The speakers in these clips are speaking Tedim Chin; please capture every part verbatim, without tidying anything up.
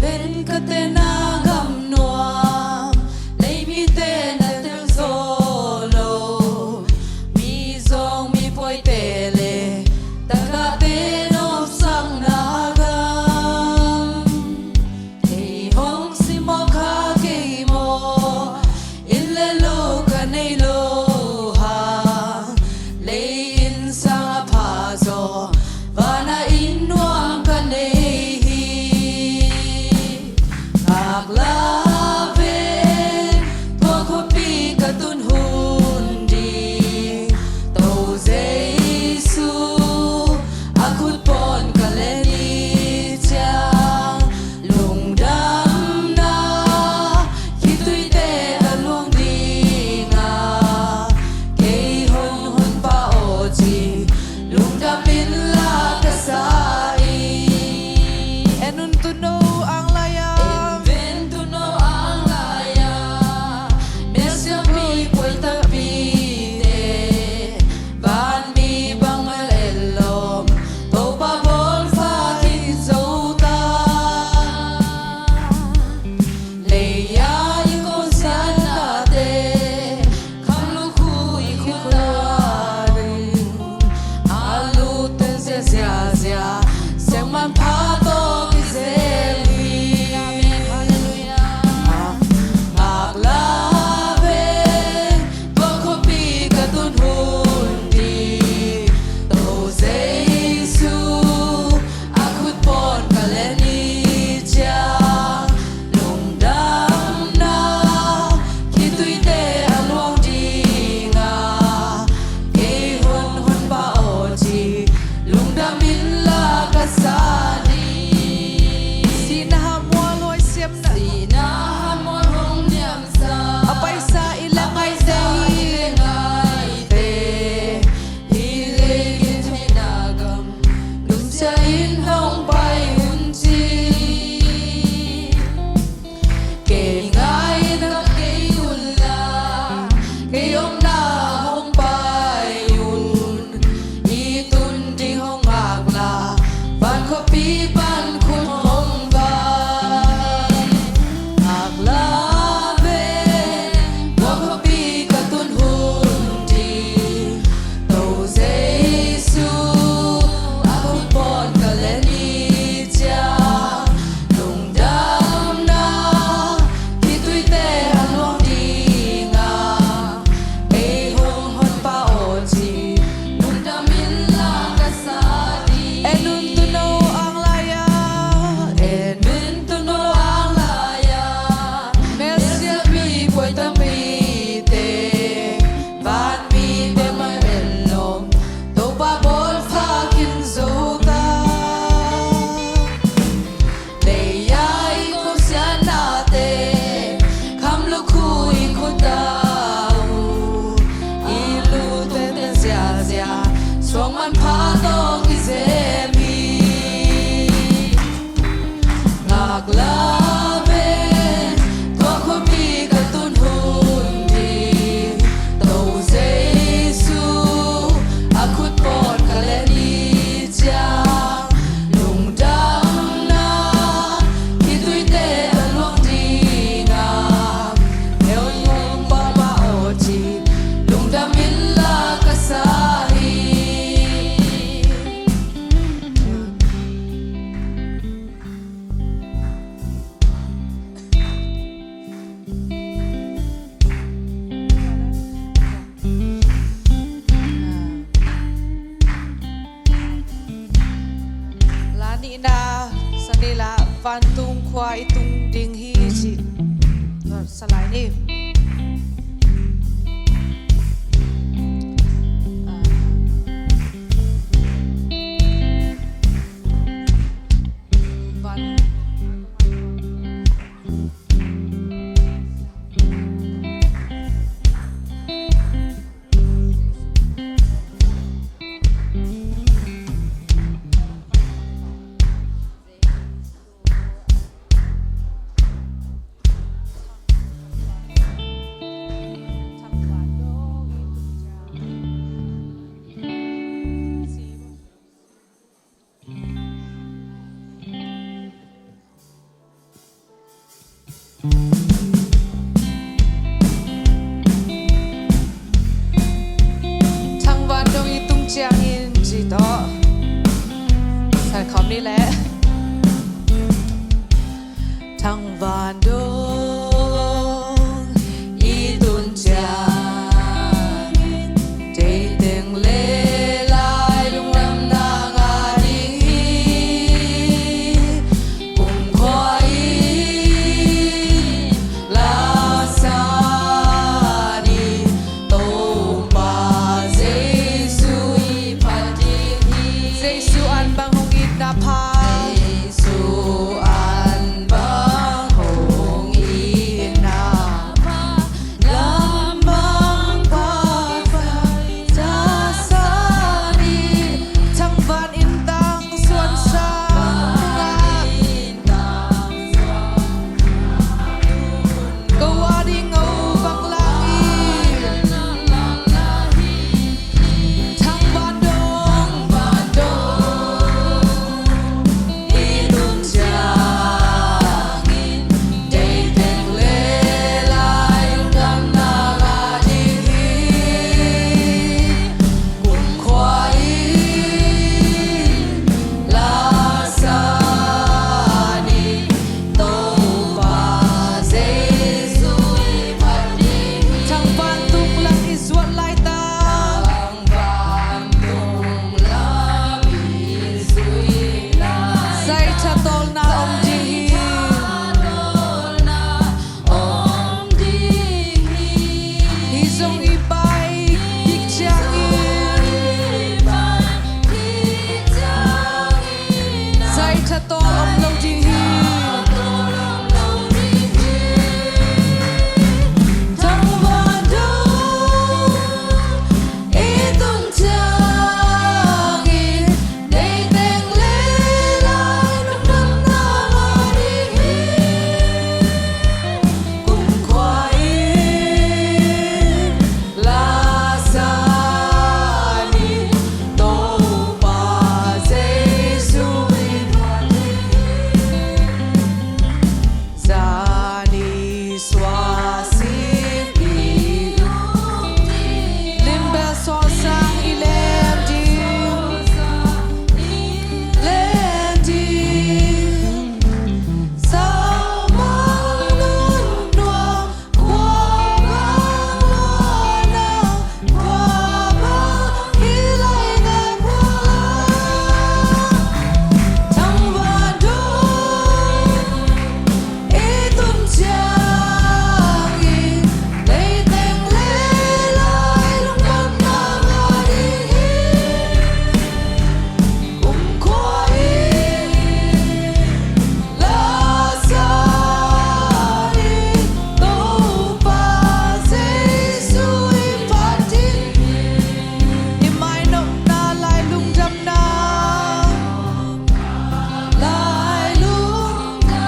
Ven ka tena gam nuam, lei mite na tel zo lo, mi zong mi puaite le tagahte nopsakna gam. Kei hong simmawh kha kei maw, inn le lo ka nei lo hang, lei inn sang a pha zaw, vana inn nuam ka nei hi. Ngakla ven, tua khuapi ka tun hun ding, To Jesu, a khut pawn ka len i ciang, lungdamna khituite a luang dinga, kei hon hon pah aw ci, lungdam inla ka sa hi. En un tuuno ang lai-a, en ven tuuno ang lai-a, melsiampi puai tampite, vanmi bang mel en lawm, Topa bawl fa kin zo ta. Lei-a i kosiatnate, kham lukhu i khut a un, a luteng ziazia, siangman pha tawh i zel hi. Ngakla ven, tua khuapi ka tun hun ding, To Jesu, a khut pawn ka len i ciang, lungdamna khituite a luang dinga, kei hon hon pah aw ci, lungdam inla ka sa hi. Sihna hamual huaisiamna, sihna hamual hong niamsa, a paisa i leng ngaite, a paisa i leng ngaite, hih leiin theihna gam, nunsia in hong pai un ci. Kei ngai in ka kei unla, kei omna hong pai un. I tun ding hong ngakla, van khuapi pan khut hong vai. Ngakla ven, tua khuapi ka tun hun ding, To Jesu, a khut pawn ka len i ciang, lungdamna khituite a luang dinga, kei hong hon pah aw ci, lungdam inla ka sa hi. En un tuuno ang lai-a, en un tuuno ang lai-a, melsiampi puai tampite, vanmi bang mel en lawm, Topa bawl fa kin zo ta. Lei-a i kosiatnate, kham lukhu i khut a un, i luteng ziazia, suang manpha tawh kizem hi. Ngakla ven, tua khuapi ka tun hun ding, To Jesu, a khut pawn ka len i ciang, lungdamna khituite a luang dinga, heuh hong pah pah aw ci, lungdam inla ka sa hi. La nihna, sa nihna, vantung khua i tung ding hi ci. Sa lai ni. Van. Thangvandong i tung ciangin ci tawh san khawm ni leh. Thangvandong i tung ciangin deiteng le lai lungdamna ngah ding hi. Kumkhua in lasan in Topa Jesu i phat ding hi. Jesu an bang hong itna pha. Jesu an bang hong itna pha. Lam bang pha pha. Thangvan in tang suan sa. Ko a ding a u bang lang hi. Thangvandong, vandong i tun ciangin deiteng le lai lungdamna ngah ding hi. Kumkhua in lasan in Topa Jesu i phat ding hi. Thangvantung lam i zuat laitak. Thangvantung lam i zuat laitak. Zaitha tawlna om ding hi. Zaitha tawlna om ding hi. Hih zong i pai kik ciangin. Zaitha tawl om lo ding hi. Thangvandong i tun ciangin deiteng le lai lungdamna ngah ding hi. Kumkhua in lasan in Topa Jesu i phat ding hi. Zani suah sik i lum ding. Limbel sawlsang i lem ding. Lem ding. Saumang nunnuam, khua bang luanna, khua bang kilai ngai khua la. Thangvandong i tun ciangin deiteng le lai lungdamna ngah ding hi. Kumkhua in lasan in Topa Jesu i phat ding hi. I mainopna lai lungdamna, lai lungdamna,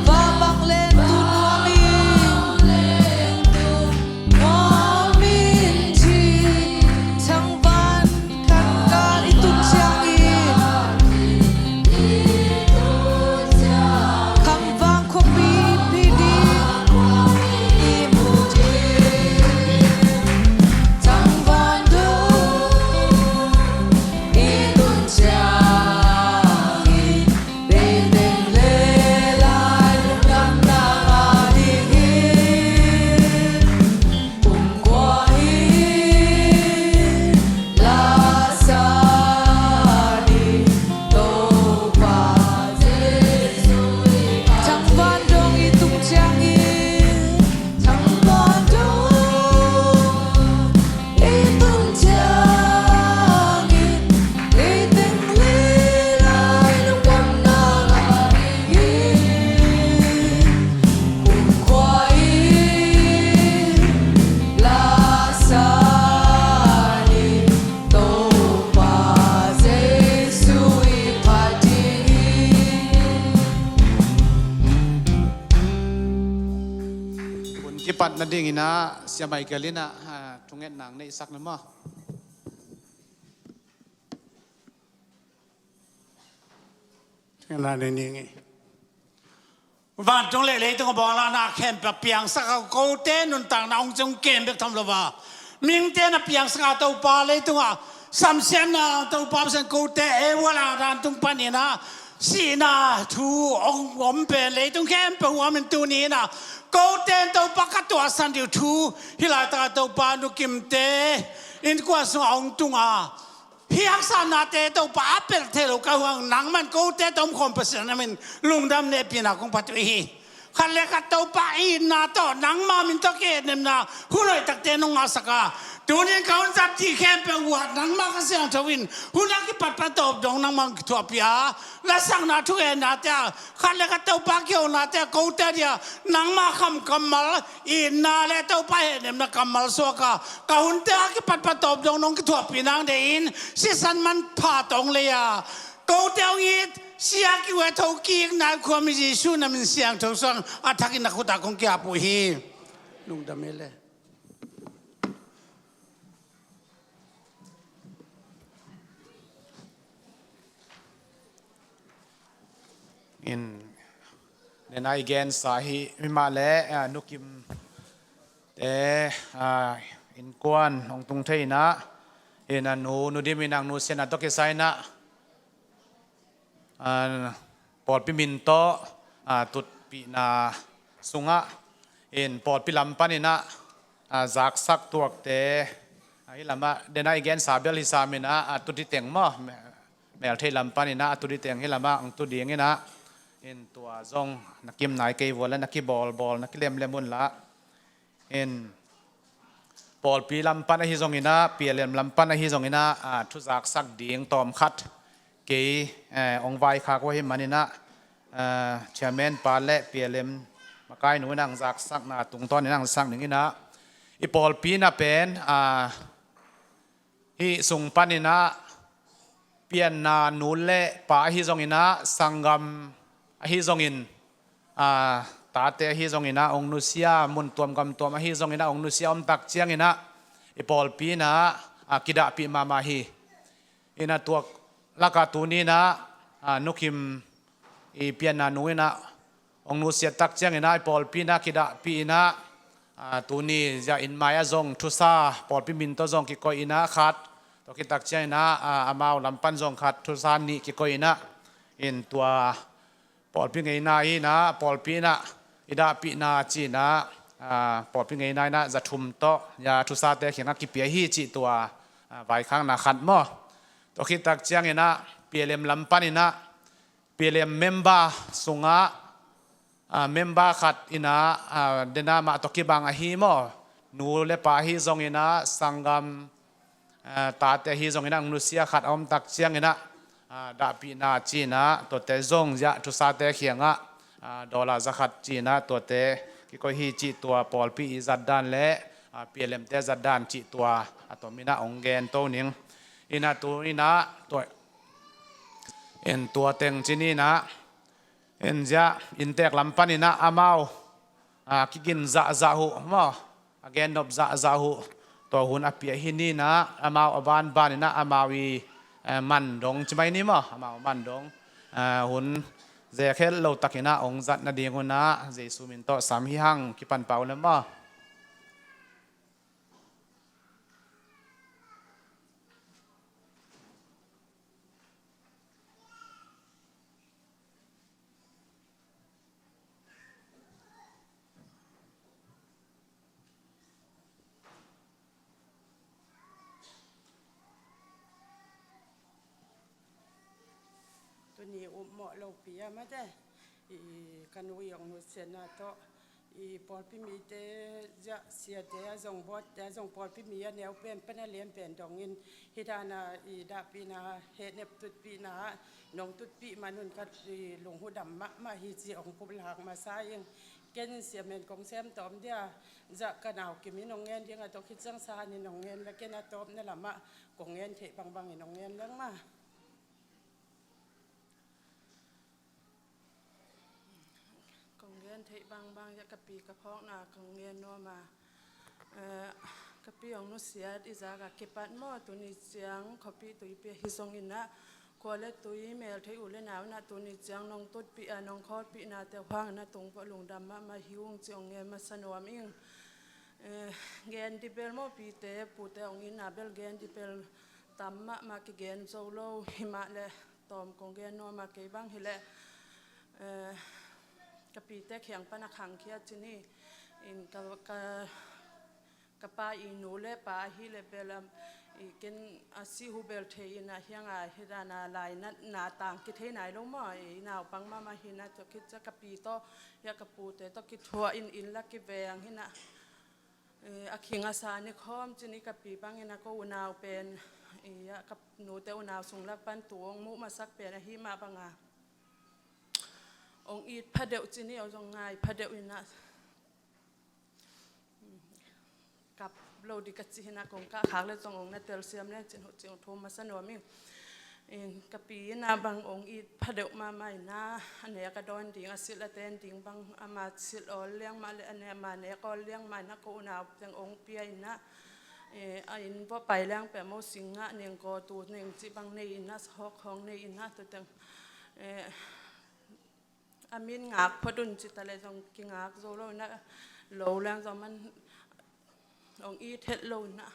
va bang len tu nuam in. Thangvan khankal i tun ciangin Khamvang khuapi i phi ding i mu ding. Thangvan dong i tun ciangin deiteng le lai lungdamna ngah ding hi. Kumkhua in lasan in Topa Jesu i phat. Thangvan dong i tung ciangin, thangvan dong i tung ciangin, deiteng le lai lungdamna ngah ding hi. Kumkhua in lasan in Topa Jesu i phat ding hi. Hun kipat nadingin ah Sia Michael in ah, ah, thungetna neihsak na maw? Thungetna nei ning ei. Vantung le leitung a bawlna khempeuh a piangsak a, kote nuntakna hong ciong kem bek tham lo a, mihingte na piangsak a, Topa, leitungah samsiatna Topa Pasian, kote Eva le Adam tung panin ah sihna thu hong om pen leitung khempeuh huamin tuni in ah kote in Topa ka tuahsan ding thu hih laitak a Topa, Nu Kimte innkuan sungah hong tung a, hih haksatnate Topa a pelh thei lo ka huang, nangman kote tawh om khawm Pasian na min lungdam, hehpihna kong phat uh hi. Khat le khat Topa itna tawh nangma min tawh kihehnemna hun hoih takte nong ngahsak a, tunin ka hun zat ding khempeuh uh ah nangma Kha Siangtho in hun a kipatpat tawp dong nangma hong kithuahpih a, lasakna thugennate ah, khat le khat Topa kihonate ah, kote dia nangma kham kammal, itna le Topa hehnemna kammal suak a, ka hunte a kipatpat tawp dong nong kithuahpih nang deih in sisan manpha tawh hong lei a, kote hong it, sia kiu a thokik nai khuami Jesuh na min siangtho suang a thakin na khut ah kong ki-ap uh hi. Lungdam hi le. In, den a i gensa hi mah le, ah, Nu Kimte, ah, innkuan hong tung thei in ah, in a nu, Nu Dim in ah, nusiatna tawh kisai in ah, ah, pawlpi min tawh, ah, tutpihna sungah, in pawlpi lam panin ah, ah, zaksak tuakte, ah, hih lamah, den a i gensa bel hi sam in ah, ah, tuti teng maw, me-, meltheih lam panin ah, ah, tuti teng hih lamah hong tu ding in ah, in tua zong na kim nai kei vua le, na kibawlbawl, na kilemlem un la. In pawlpi lam pan ahi zongin ah, P L M lam pan ahi zongin ah, ah, thuzaksak ding tawm khat kei, eh, hong vaikhak uh ahih manin ah, ah, chairman pa le P L M makai nu in ah hong zaksakna tungtawn in ah hong sak ning in ah, i pawlpi in ah pen, ah, hih sung panin ah pianna nu le pa ahi zongin ah, sanggam ahi zongin, ah, tate ahi zongin ah hong nusia, mun tuam gam tuam ahi zongin ah hong nusia om tak ciangin ah, i pawlpi in ah, ah, kidahpih mahmah hi. In ah tua lakah tuni in ah, ah, Nu Kim i pianna nu in ah hong nusiat tak ciangin ah, i pawlpi in ah kidahpih in ah, ah, tuni zia in mai ah zong thusa, pawlpi min tawh zong kikoih in ah khat, tua khit tak ciangin ah, ah, amau lam pan zong khat thusa nih kikoih in ah, in tua pawlpi ngeina in ah, pawlpi in ah i dahpihna ci in ah, ah, pawlpi ngeina in ah za thum tawh, ya, thusate kiangah kipia hi cih tua, ah, vaikhakna khat maw. Tua khit tak ciangin ah P L M lam panin ah, P L M member sungah, ah, member khat in ah, ah, den a mah tawh kibang ahi maw, nu le pa ahi zongin ah, sanggam, ah, tate ahi zongin ah, hong nusia khat a om tak ciangin ah, ah, dahpihna ci in ah, tuate zong zia thusate kiangah, ah, dollar za khat ci in ah, tuate kikoih hi cih tua pawlpi i zatdan le, ah, P L M te zatdan cih tua a tom in ah hong gen to ning. In ah tu in ah, tua, in tua teng ci ni in ah, in zia inntek lam panin ah amau, ah, kigin zahzah uh maw, a gennop zahzah uh, tua hun a pia hi ni in ah, amau a banban in ah amau i, eh, man dong ci mai ni maw, amau man dong, eh, hun zekhel lo takin ah hong zat nading hun ah Jesu min tawh sam hi hang, kipan pau le maw. Tuni upmawh lopi a mate, i ka nu i hong nusiatna tawh, i pawlpi mite, zia siate a zong, board te a zong, pawlpi mi a neu pen pen a lian pen dongin, hih dana i dahpihna, hehnep tutpihna nong tutpih man un ka i lunghudam mahmah hi ci hong puplak masa ing. Ken in siamen kong sem tawm dia, zia ka nau Kim in hong ngen ding a, tua khit ciang Sahan in hong ngen le, ken a tawpna lamah kong ngen theih bangbang in hong ngen leng ma. Kong gen theih bangbang, zia ka pi ka phawkna kong gen nuam a. Eh, ka pi hong nusiat i zak a kipat maw, tuni ciang khuapi tuipi ahi zongin ah, Khua le tui, melthei u le nau in ah tuni ciang nong tutpih a, nong khawlpih nate uh hang in ah tung peuh lungdam mahmah hi ung ci hong ngen masa nuam ing. Eh, gen ding bel maw, pite pute hong itna bel gen ding bel tam mahmah, kigen zo lo. Himah le tawm kong gen nuam a, kei bang hi leh, eh, ka pite kiang pan a khangkhia ci ni. In ka, ka, ka pa i nu le pa ahi leh bel, am, i ken a si hu bel thei in ah, hiang a hi dan a lainatna tang kithei nai lo maw. I naupang mahmah hi in ah, tua khit ciang ka pi tawh, hiah ka pute tawh kithuah in, inn la kiveng hi in ah, eh, a khing a sa ni khawm ci ni. Ka pi bang in ah ko unau pen, i, ah, ka nute unau sung lak pan tu hong muh masak pen ahi mah bang a, hong it phadeuh ci ni, hong zong ngai phadeuh in ah, kap lo ding ka ci hi in ah, kong kah khak le zong hong na telsiam le cin, hu cing thum masa nuam ing. In ka pi in ah bang hong it phadeuh mahmah in ah, a nek a dawn ding, a silh a ten ding bang, ama silh awl liang mah le, a nek, ama nek awl liang mah in ah ko unau teng hong pia in ah, eh, a inn vua pai liang peuh maw, sing ngah neng, gaw tu neng cih bang nei in ah, hawk hawng nei in ah, tua teng, eh, a min ngak phot un ci ta le zong kingak zo lo in ah, lo leng zong man hong it het lo in ah.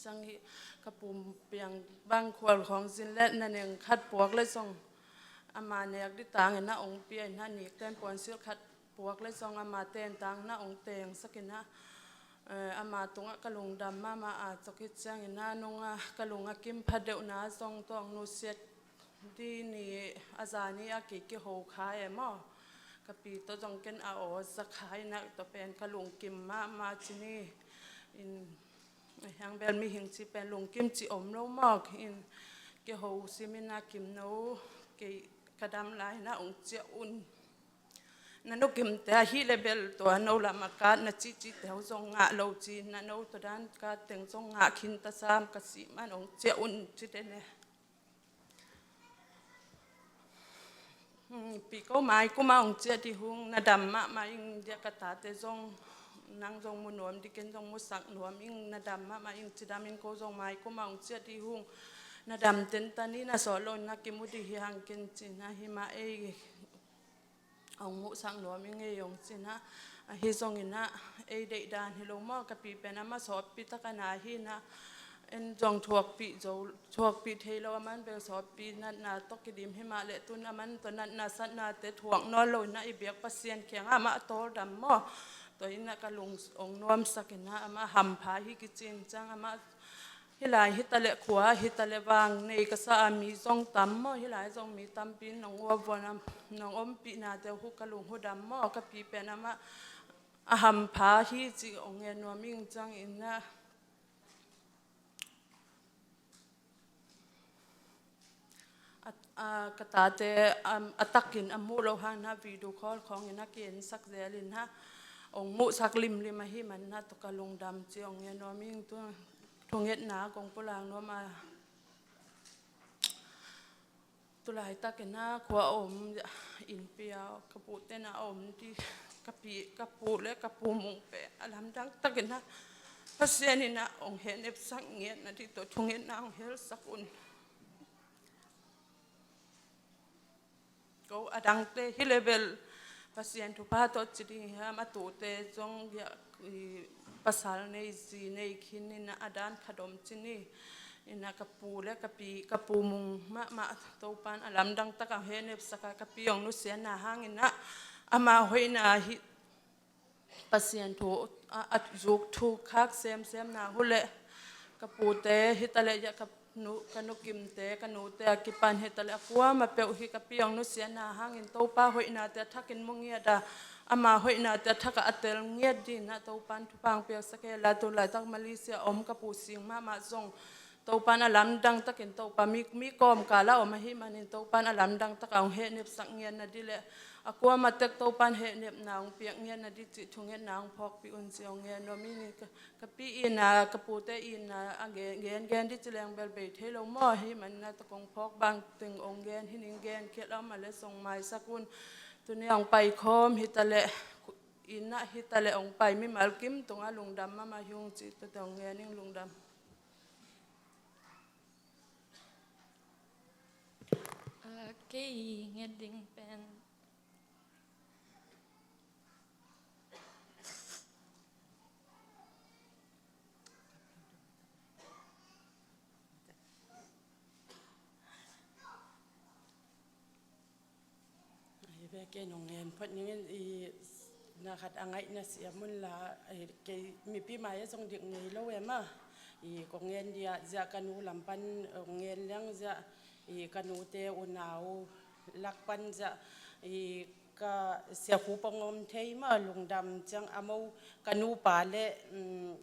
Ciang hi ka pu piang bang khual khawng zin le, na neng khat puak le zong ama nek ding tang in ah hong pia in ah, nik ten puan silh khat puak le zong ama ten tang in ah hong tengsak in ah, eh, ama tungah ka lungdam mahmah a, tua khit ciang in ah nung a ka lung a kim phadeuhna zong, tua hong nusiat ding ni, a za ni a ki, kiho kha e maw. Ka pi tawh zong ken a aw za kha in ah, tua pen ka lungkim mahmah ci ni. In, hiang bel mihing ci pen lungkim ci om lo maw. In, kiho sim in ah, kim no, kei ka dam lai in ah hong ciah un. Na nu kimte ahi leh bel tua no lam a kat na cihcihte uh zong ngah lo ci, na no tua dan kat teng zong ngah khin ta sam, ka sih man hong ciah un ci den e. Hmm, pi ko mai kum a hong ciah ding hung, na dam mahmah ing, dia ka tate zong, nang zong mu nuam ding, ken zong musak nuam ing, na dam mahmah ing, cidam in ko zong mai kum a hong ciah ding hung, na dam tentan in, na sawt lo in na kimu ding hi hang ken ci in ah, hi mah ei, hong musak nuam ing ei hong ci in ah, ahi zong in ah, ei deih dan hi lo maw, ka pi pen amah sawtpi tak a na hi in ah, en zong thuakpih zo, thuakpih thei lo, aman bel sawtpi natna tawh kidim hi mah leh tun aman tawh natna satnate thuak nawn lo in ah, i biak Pasian kiangah amah a tawldam maw. Tua in ah ka lung hong nuamsak in ah, amah hampha hi kicing ciang, amah hih lai hi ta leh khua, hi ta leh vang nei ka sa a, mi zong tam maw, hih lai zong mi tampi in nong uavuan a, nong ompihnate uh ka lung hu dam maw, ka pi pen amah a hampha hi cih hong ngen nuam ing. Ciang in ah, a, a, ka tate, am, a takin a muh loh hang in ah video call khawng in ah ki-ensak zel in ah, hong muhsak limlim ahih man in ah, tua ka lungdam cih hong ngen nuam ing. Tu, thungetna kong pulak nuam a, tu laitak in ah khua a om, innpi a ka pute na a om ding, ka pi, ka pu le ka pu Mung pen a lamdang tak in ah, Pasian in ah hong hehnepsak ngiatna ding, tua thungetna hong helsak un. Ko a dangte hi leh bel Pasian thupha tawh ci ding hiam, a tute zong, i, pasal nei, zi nei khin in ah, a dan khat om ci ni. In ah ka pu le ka pi, ka pu Mung mahmah Topa'n a lamdang tak a hehnepsak a, ka pi hong nusiatna hang in ah, ama hoihna hi, Pasian thu a, a zuk thu khak semsem na uh leh, ka pute hi ta leh, ya ka nu, ka nu kimte, ka nute a kipan hi ta leh, a kuamah peuh hi, ka pi hong nusiatna hangin Topa hoihnate a thakin mu ngiat a, ama hoihnate a thak ah a tel ngiat dingin ah Topa'n thupha hong piaksak hen la. Tu laitak Malaysia a om ka pu Sing mahmah zong Topa'n a lamdang takin, Topa, mi, mi kawmkal a om ahih manin Topa'n a lamdang tak a hong hehnepsak ngiatna ding le a kuamah tek Topa'n hehnepna hong piak ngiatna ding cih thungetna hong phawkpih un ci hong ngen nuam ing. Ka, ka pi itna, ka pute itna a gen, gen, gen ding ci leng bel bei thei lo maw, ahih manin ah tua kong phawk bang teng hong gen hi ning. Gen khial a om a leh zong maisak un. Tuni a hong pai khawm hi ta leh, inn ah hi ta leh hong pai mimal kim tungah lungdam mahmah hi ung cih tua teng hong ngen ing. Lungdam. Kei i nget ding pen Ai, ve kei nong ngen phot ning in, i na khat a ngaihna siam un la, i kei mipi mai a zong dik ngei lo em a. I kong ngen dia ziah ka nu lam pan, kong ngen liang ziah, i ka nute unau lak pan ziah, i ka siakhu pong om thei ma lungdam ciang a mo ka nupa le, um,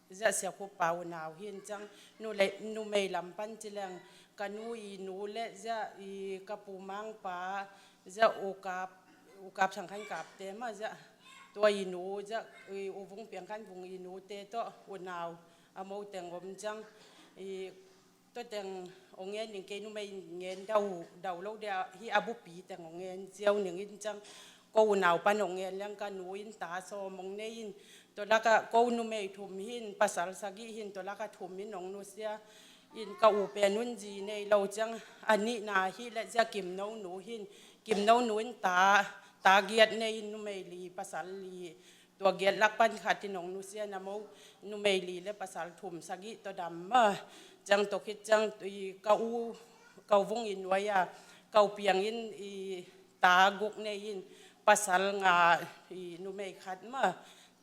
ziah siakhu pa unau hin ciang nu le numei lam pan ci leng ka nu i nu le ziah i ka pu mang pa ziah ukap, ukap sang khan kapte ma ziah tua i nu ziah i u vung piang khan vung i nute tawh unau a mo teng om ciang i tua teng ong ngen ning kei numei ngen dau, dau lo dia hi a bupi teng ong ngen ziau ning in ciang ko unau pan ong ngen liang ka nu in ta sawm ong nei in tua laka ko numei thum hin pasal sagih hin tua laka thum in ong nusia in ka u pen un zi nei lo ciang a nihna hi le zia Kim No Nu hin Kim No Nu in ta, ta giat nei in numei li pasal li tua giat lak pan khat in ong nusia na mo numei li le pasal thum sagih tua dam ma ciang tua khit ciang i ka u, ka u vung i nuai a ka u piang in i ta guk nei in pasal nga i numei khat ma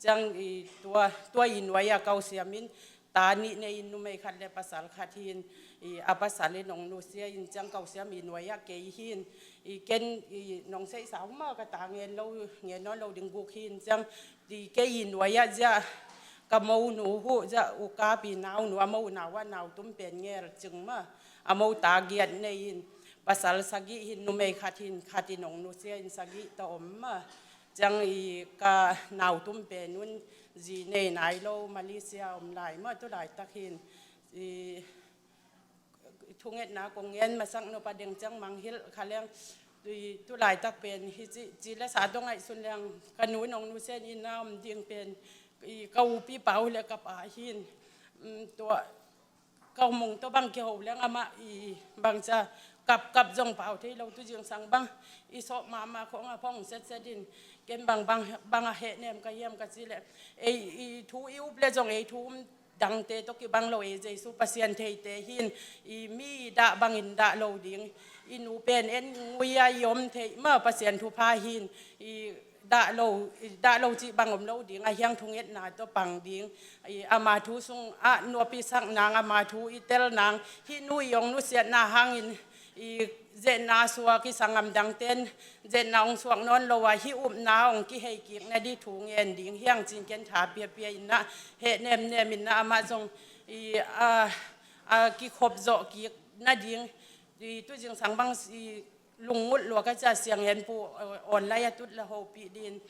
ciang i tua, tua i nuai a ka u siam in ta nih nei in numei khat le pasal khat hin i a pasal in ong nusia in ciang ka u siam i nuai a kei hin i ken i nong sei sau ma ka ta ngen lo, ngen nawn lo ding guk hin ciang i kei i nuai a ziah ka mo nu hu ziah ukap i nau nu a mo nau a nau tum pen ngel cing ma a mo ta giat nei in pasal sagih hin numei khat hin khat in ong nusia in sagih ta om ma ciang i ka nau tum pen un zi nei nai lo Malaysia om lai ma tu laitak hin i thungetna kong ngen masak nop a deng ciang mangngilh kha leng tu, tu laitak pen hi ci, ci le sa dong ngaihsun leng ka nu nong nusia in na om ding pen i ka upi pau le ka pa hin, um, tua ka mung tua bang kiho leng amah i bangcia kapkap zong pau thei lo tu zingsang bang i sawh mahmah khong a phong setset in ken bang, bang, bang a hehnem ka hiam ka ci le ei i thu i up le zong ei thu um dangte tawh kibang lo ei Jesu Pasian theite hin i mi dah bangin dah lo ding i nu pen en ngui a i om theih ma Pasian thupha hin i dah lo, i dah lo cih bang om lo ding a hiang thungetna tawh pang ding i ama thu sung ah nuapi sak nang ama thu i tel nang hih nu i ong nusiatna hangin i zetna suak i sanggam dangten zetna ong suak nawn lo a hih upna ong kihei kik na di thu ngen ding hiang cin ken tha piapia in na heh nemnem in na amah zong i a, a kikhop zawh kik na ding i tu zingsang bang i lungngulh lua ka cia siang hen pu online a tut la hopih din.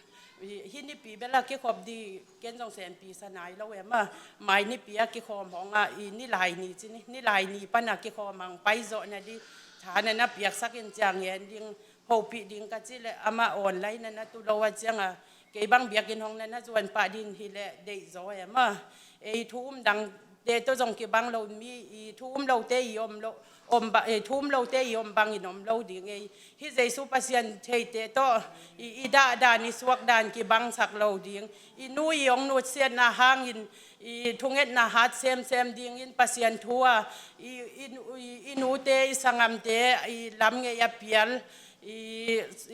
Hi nipi bela kikhop di ken zong senpi sa nai lo em a mai nipi a kikhawm hong a i nilai ni ci ni nilai ni pan a kikhawm ang pai zawh na di tha na na piaksak in ciang ngen ding hopih ding ka ci le amah online na na tu lo a ciang a kei bang biakinn hong na na zuan pah din hi le deih zaw em a ei thu um dang te tawh zong kibang lo mi i thu um lote i om lo om ba, eh, thu um lote i om bangin om lo ding ei hi Jesu Pasian theite tawh i, i dah dan i suak dan kibangsak lo ding i nu i ong nusiatna hangin i thungetna hat semsem dingin Pasian thu a i, i, i, i nute i sanggamte i lam ngei a pial i,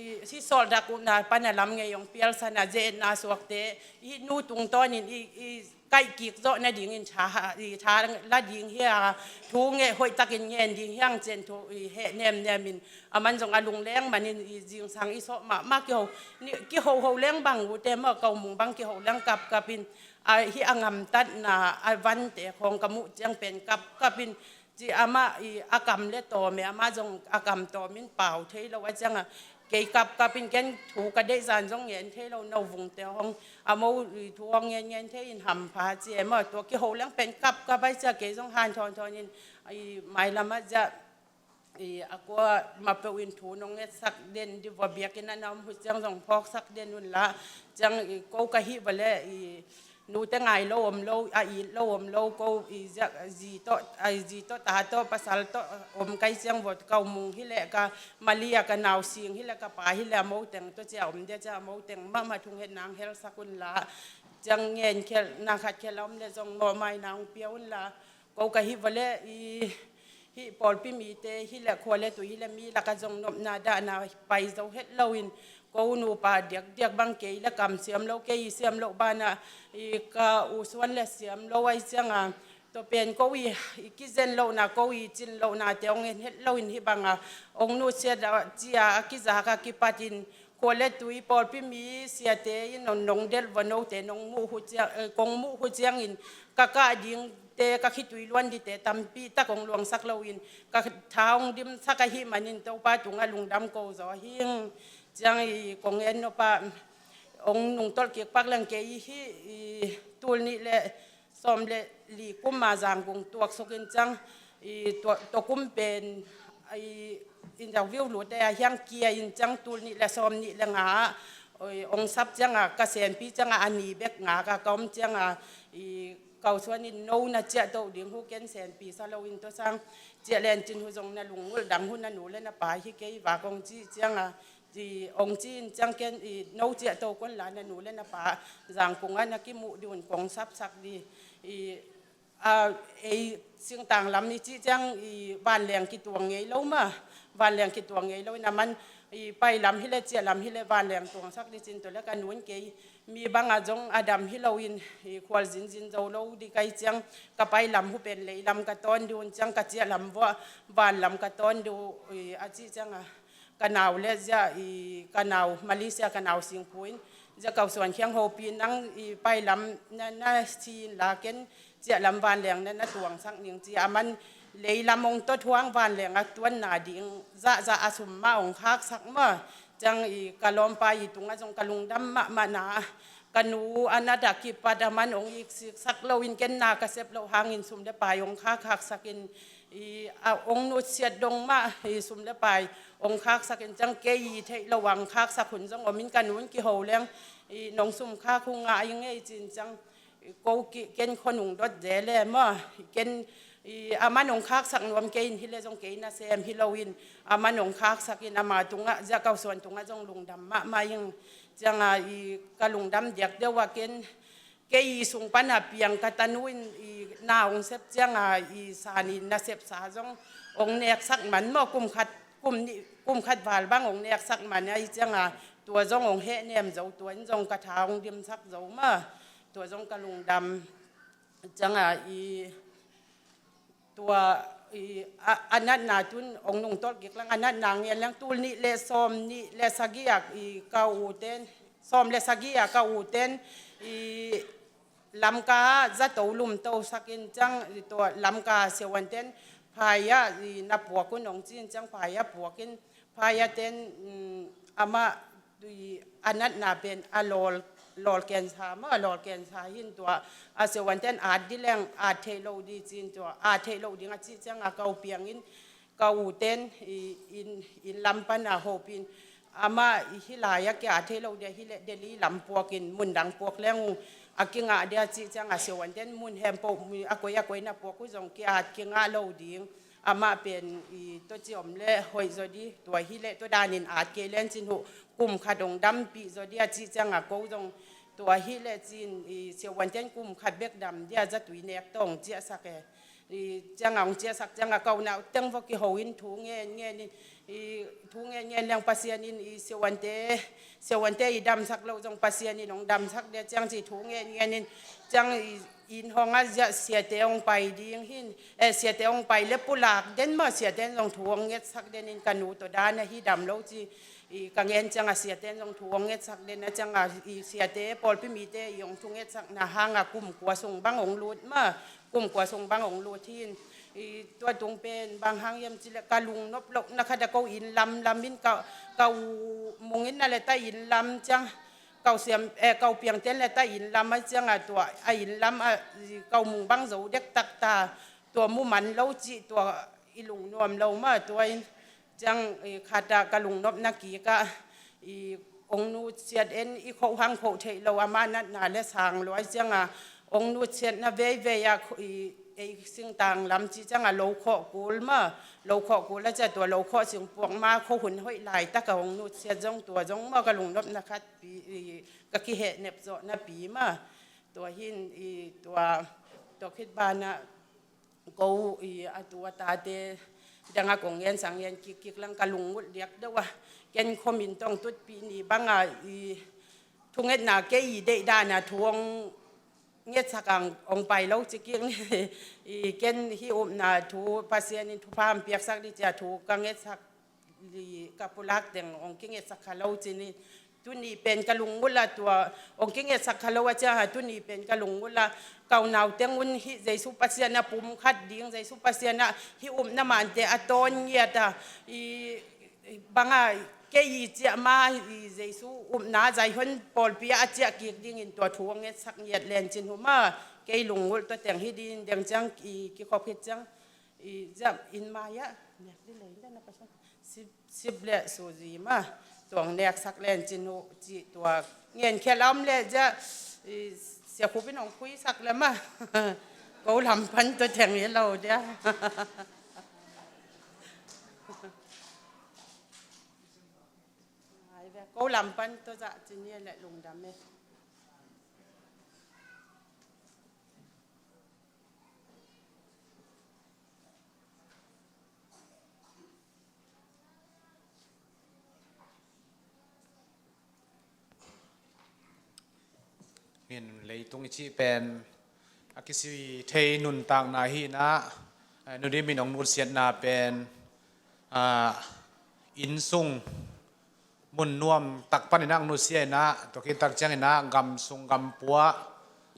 i, i sawldak upna pan a lam ngei ong pial sana zetna suakte i nu tungtawnin i, i kaih kik zawh nadingin tha, i tha la ding hi a thu nge hoih takin ngen ding hiang cen thu i heh nemnem in a man zong a lungleng manin i zingsang i sawh mahmah kiho ni kihoho leng bang ute maw ko mung bang kiho leng kapkap in a hi a ngamtatna a vante khawng ka muh ciang pen kapkap in ci amah i a kam le tawm e amah zong a kam tawmin pau thei lo a cianga kei kapkap in ken thu ka deih zan zong ngen thei lo no vungte hong a mo i thu hong ngen ngen thei in hampha ci e maw tua kiho leng pen kapkap ai cia kei zong han thawnthawn in i mailam a zia i a kua mapeuh in thu nong ngetsak den di vua biakinn a na om hu ciang zong phawksak den un la ciang i ko ka hih va le i nute ngai lo om lo, a it lo om lo, ko i zia, zi tawh, a zi tawh, ta tawh, pasal tawh om kai ciang vot, ka u Mung hi leh, ka Mali a ka nau Sing hi leh, ka pa hi leh, a moteng tawh cia om dia cia, a moteng mahmah thungetna hong helsak unla, ciang ngen khel, na khat khel a om leh zong mawhmaina hong pia unla, ko ka hih vawleh i hih pawlpi mite hi leh khua le tui hi leh mi lakah zong nopna dahna pai zo het loin, ko nupa diakdiak bang kei leh kam siam lo, kei i siam loh banah i ka u Suan leh siam lo ahi cianga, tua pen ko i, i kizen lohna, ko i cin lohnate hong en het loin hih banga hong nusiat a cia a kizak a kipatin, khua le tui pawlpi mi siate in nong, nong delh vua note nong muh uh ciang, eh, kong muh uh ciangin ka kah dingte, ka khitui luan dingte tampi tak hong luangsak loin ka tha hong dimsak ahih manin Topa tungah lungdam ko zaw hing. Ciang i kong en nop ah hong nungtolh kik pak leng kei hi i tul nih le sawm le li kum a Zangkung tuaksuk in ciang i tua, tua kum pen i interview lute a hiang kia in ciang tul nih le sawm nih le nga ah, oi, hong sap cianga ka senpi cianga a ni bek ngak a ka om cianga i ka u Suan in no na ciahto ding uh ken senpi sa loin tua sang ciah lencin uh zong na lungngulh dang uh na nu le na pa hi kei vak hong ci cianga i hong ci in ciang ken i no ciahto kei unla na nu le na pa Zangkung ah na kimuh ding un kong sapsak ding i a, ei singtang lam i cih ciang i vanleng kituang ngei lo mah, vanleng kituang ngei lo in a man i pai lam hi leh ciah lam hi leh vanleng tuangsak ding cin tua leh ka nu in kei mi bangah zong a dam hi loin i khual zinzin zo lo ding ka hih ciang ka pai lam uh pen lei lam ka tawn ding un ciang ka ciah lam vuah van lam ka tawn ding uh i a cih cianga ka nau le zia i ka nau Malaysia ka nau Singphu in zia ka u Suan kiang hopih nang i pai lam na, na si inla ken ciah lam vanleng na, na tuangsak ning ci a man lei lam hong tot huang vanleng a tuanna ding zahzah a sum mah hong khaksak mah ciang i ka lawmpa i tungah zong ka lungdam mahmahna ka nu a nat a kipat a man hong iksiksak loin ken na ka sep loh hangin sum le pai hong khakkhaksak in i a hong nusiat dong mah i sum le pai hong khaksak in ciang kei i theih loh a hong khaksak hun zong om in ka nu in kiho leng i nong sum khak uh ngah ing ei cin ciang i ko ki, ken khua nung dot ze le maw ken i a man hong khaksak nuam kei in hi leh zong kei nasem hi loin a man hong khaksak in ama tungah zia ka u Suan tungah zong lungdam mahmah ing cianga i ka lungdam diak deuh a ken kei i sung pana piang ka tanu in i na hong sep cianga i san i nasepsa zong hong neksak man maw kum khat, kum nih, kum khat val bang hong neksak man ahi cianga tua zong hong hehnem zo tua in zong ka tha hong dimsak zo mah tua zong ka lungdam cianga i tua i a, a natna tun hong nungtolh kik leng a natna ngen leng tul nih le sawm nih le sagih a i ka u ten sawm le sagih a ka u ten i Lamka zato lumto sak in ciang i tua Lamka siavuanten phai ah i na puak un hong ci in ciang phai ah puak in phai ah ten amah i a natna pen a lawl, lawl kensa maw a lawl kensa hin tua a siavuanten at ding leng at theih loh ding ci in tua at theih loh ding a cih ciang a ka u piang in ka u ten i inn, inn lam pana hopih in amah i hih lai ah ki-at theih loh dia hi leh Delhi lam puak in mun dang puak leng uh a kingah dia cih ciang a siavuanten mun hempeuh a koi a koi na puak uh zong ki-at kingah lo ding amah pen i tua ci om leh hoih zaw ding tua hi leh tua danin at kei leng cin uh kum khat hong dampih zaw ding a cih ciang a ko zong tua hi leh cin i siavuanten kum khat bek dam dia zatui nek tawh hong ciahsak e. I ciang a hong ciahsak ciang a ka unau teng vok i ho in thu ngen ngen in i thu ngen ngen leng Pasian in i siavuante, siavuante i damsak loh zong Pasian in hong damsak dia ciang ci thu ngen ngen in ciang i inn hong a ziah siate hong pai ding hin, eh, siate hong pai le pulak den maw siate in zong thu hong ngetsak den in ka nu tawh dan ahi dam lo ci i ka ngen ciang a siate in zong thu hong ngetsak den a ciang a i siate pawlpi mite i hong thu ngetsakna hang a kum kua sung bang hong lut maw kum kua sung bang hong lut hin i tua tung pen bang hang hiam ci leh ka lungnop loh na khat a ko inn lam lam in ka, ka u Mung in na le ta inn lam ciang ka u siam, eh, ka u piangten le ta inn lam a ciang a tua a inn lam a ka u Mung bang zo dek tak ta tua mu man lo cih tua i lungnuam lo mah tua in ciang i khat a ka lungnopna kik ah i hong nutsiat en i khoh hang khoh theih lo, ama natna le sang luai cianga hong nutsiatna veivei a khu-, i, ei singtang lam ci cianga lo khawh kul ma, lo khawh kul a cia tua lo khawh singpuak ma khoh hun hoih laitaka hong nutsiat zong tua zong ma ka lungnopna khat pi, i, ka kihehnep zawhna pi ma. Tua hin i tua, tua khit banah ko i a tu a tate danga kong ngen sang ngen kikkik lang ka lungngulh diak deuh a. Ken khomin tong tutpih ni banga i thungetna kei i deih dana thu hong ngetsak ang hong pai lo ci kik ni. I ken hih upna thu Pasian in thupha hong piaksak ni cia thu ka ngetsak li ka pulak teng hong kingetsak kha lo ci ni. Tuni pen ka lungngulh a tua hong kingetsak kha lo a cianga tuni pen ka lungngulh a ka unau teng un hih Jesu Pasian a pum khat ding, Jesu Pasian a hih upna mante a tawn ngiat a i, i banga kei i ciah ma i Jesu upna Zion pawlpi a ciah kik dingin tua thu hong ngetsak ngiat len cin huma kei lungngulh tua teng hi ding deng ciang i kikhop hi ciang i ziah in mai ah nek di lei dana ka song. Sip, sip le suzi ma tuang neksak len cin uh cih tua ngen khia lam le ziah i siakhup in hong khuisak le ma. Ko lam pan tua teng hi lo dia. Ai ve, ko lam pan tua zah cin hi le lungdam e. Min leitung i cih pen a kisi thei nuntakna hi inah, eh, nudi min hong nutsiatna pen, ah, innsung mun nuam tak pan inah nusia inah, tua khit tak ciang inah gam sung gam pua,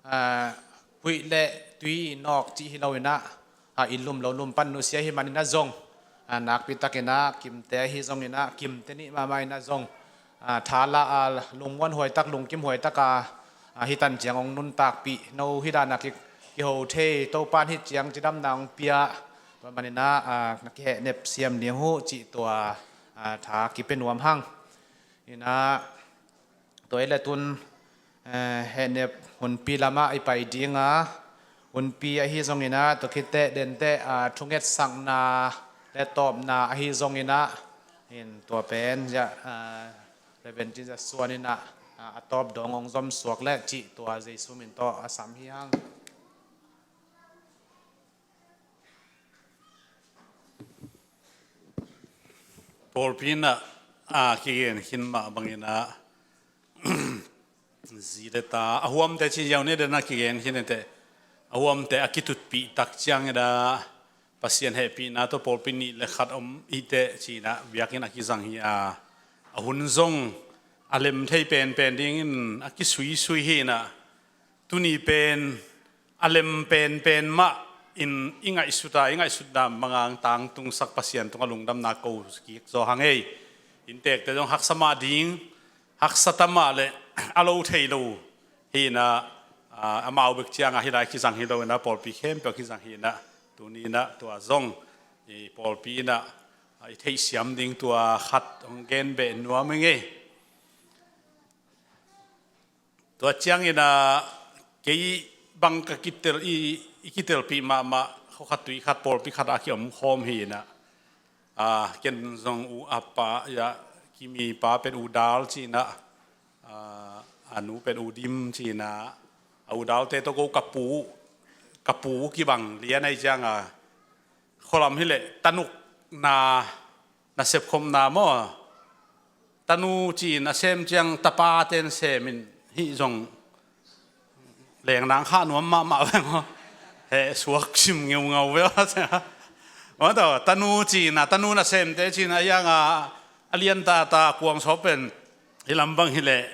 ah, huih le tui nawk cih hi lo inah, ah, inn lum lo lum pan nusia hi man inah zong, ah, nakpi tak inah kimte ahi zong inah kimte nih mahmah inah zong, ah, thala, ah, lungmuan huai tak lungkim huai tak a, ah, hi tan ciang hong nuntakpih no hi dana ki, kiho thei Topa in hi ciang cidamna hong pia. Tua man inah, ah, na kihehnep siam ding uh cih tua, ah, tha kipia nuam hang. Inah tua i le tun, eh, hehnep hunpi lamah i pai dinga, hunpi ahi zong inah tua khit teh denteh, ah, thungetsakna le tawpna ahi zong inah in tua pen ziah, ah, Reverend Cin Za Suan inah, ah, a tawp dong hong zom suak le cih tua Jesu min tawh a sam hi hang. Pawlpi inah, a, kigen khin mah bang inah zi le ta a huamte ci ziau ne dena kigen khin ete a huamte a kitutpih tak ciang inah Pasian hehpihna tawh pawlpi nih le khat om hi teh ci inah biakinn a kizang hi a, a hun zong a lem thei penpen dingin a kisuisui hi inah tuni pen a lem penpen mah in i ngaihsut a, i ngaihsutna mangang tangtungsak Pasian tungah lungdamna ko kik zaw hang ei. Inntekte zong haksa mah ding, haksa ta mah le a lo thei lo hi inah, a, amau bek ciangah hi lai kizang hi lo inah pawlpi khempeuh kizang hi inah tuni inah tua zong i pawlpi inah, a, i theihsiam ding tua khat hong gen beh nuam ing ei. Tua ciang inah kei bang ka kitel i, i kitelpih mahmah khua khat tui khat pawlpi khat a kiom khawm hi inah, a, ken zong u a pa, ya, Kimi pa pen U Dal ci inah, a, a nu pen U Dim ci inah, a U Dalte tawh ko ka pu, ka pu kibang lian ahi cianga khualam hileh tanukna nasep khopna maw? Tanu ci-in a sem ciang tapaten semin hih zong lengnang khah nuam mahmah ve maw? Heh suak sim ngeungau ve maw? Maw taw, tanu ci-in a, tanu nasemte ci-in a, ianga a lian tata kuang sawpen hi lam bang hileh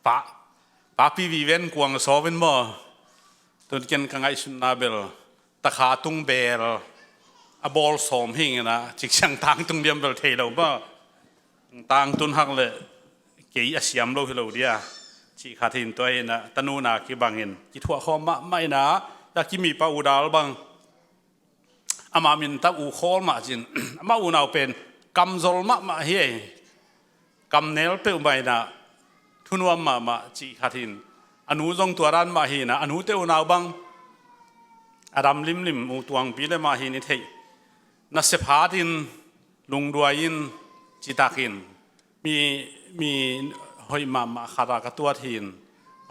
pa, papi viven kuang sawpen maw? Tun ken ka ngaihsutna bel takha tung bel a bawl sawm hi inah, cik ciang tangtung diam bel thei lo maw? Tangtun hak le kei a siam lo hi lo dia. Cih khat hi in tua inah, tanuna kibangin kithuah khawm mahmah inah, ya Kimi pa U Dal bang. Amah min tak U Khawl mah cin, amah unau pen kamzol mahmah hi ei. Kamnel peuh mah inah, thunuam mahmah cih khat hi in, a nu zong tua dan mah hi in ah, a nute unau bang a dam limlim uh tuangpi le mah hi in i theih. Nasep hatin, lungduai in, citakin mi, mi hoih mahmah khat ah ka tuat hi in,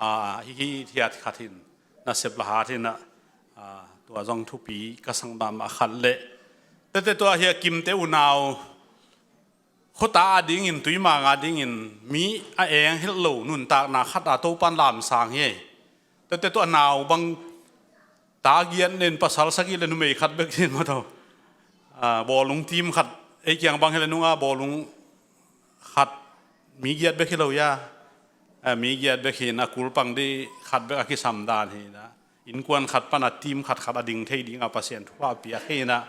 a, hi, hithiat khat hi in, nasep la hatin ah, a, tua zong thupi ka sang mahmah khat leh, tete tua hi a Kimte unau, khuata a dingin, tuimang a dingin, mi a eng hilh lo nuntakna khat a Topan lamsang hi. Tete tua a nau bang ta giat nen, pasal sagih le numei khat bek hi in maw, tua, a, bawlung team khat, ei kiang bang hi le nung a bawlung khat, mi giat bek hi lo hia. A, mi giat bek hi in a, kulpang dih khat bek a kisam dan hi in ah, innkuan khat pan a team khatkhat a ding thei ding a Pasian thupha piak hi in ah,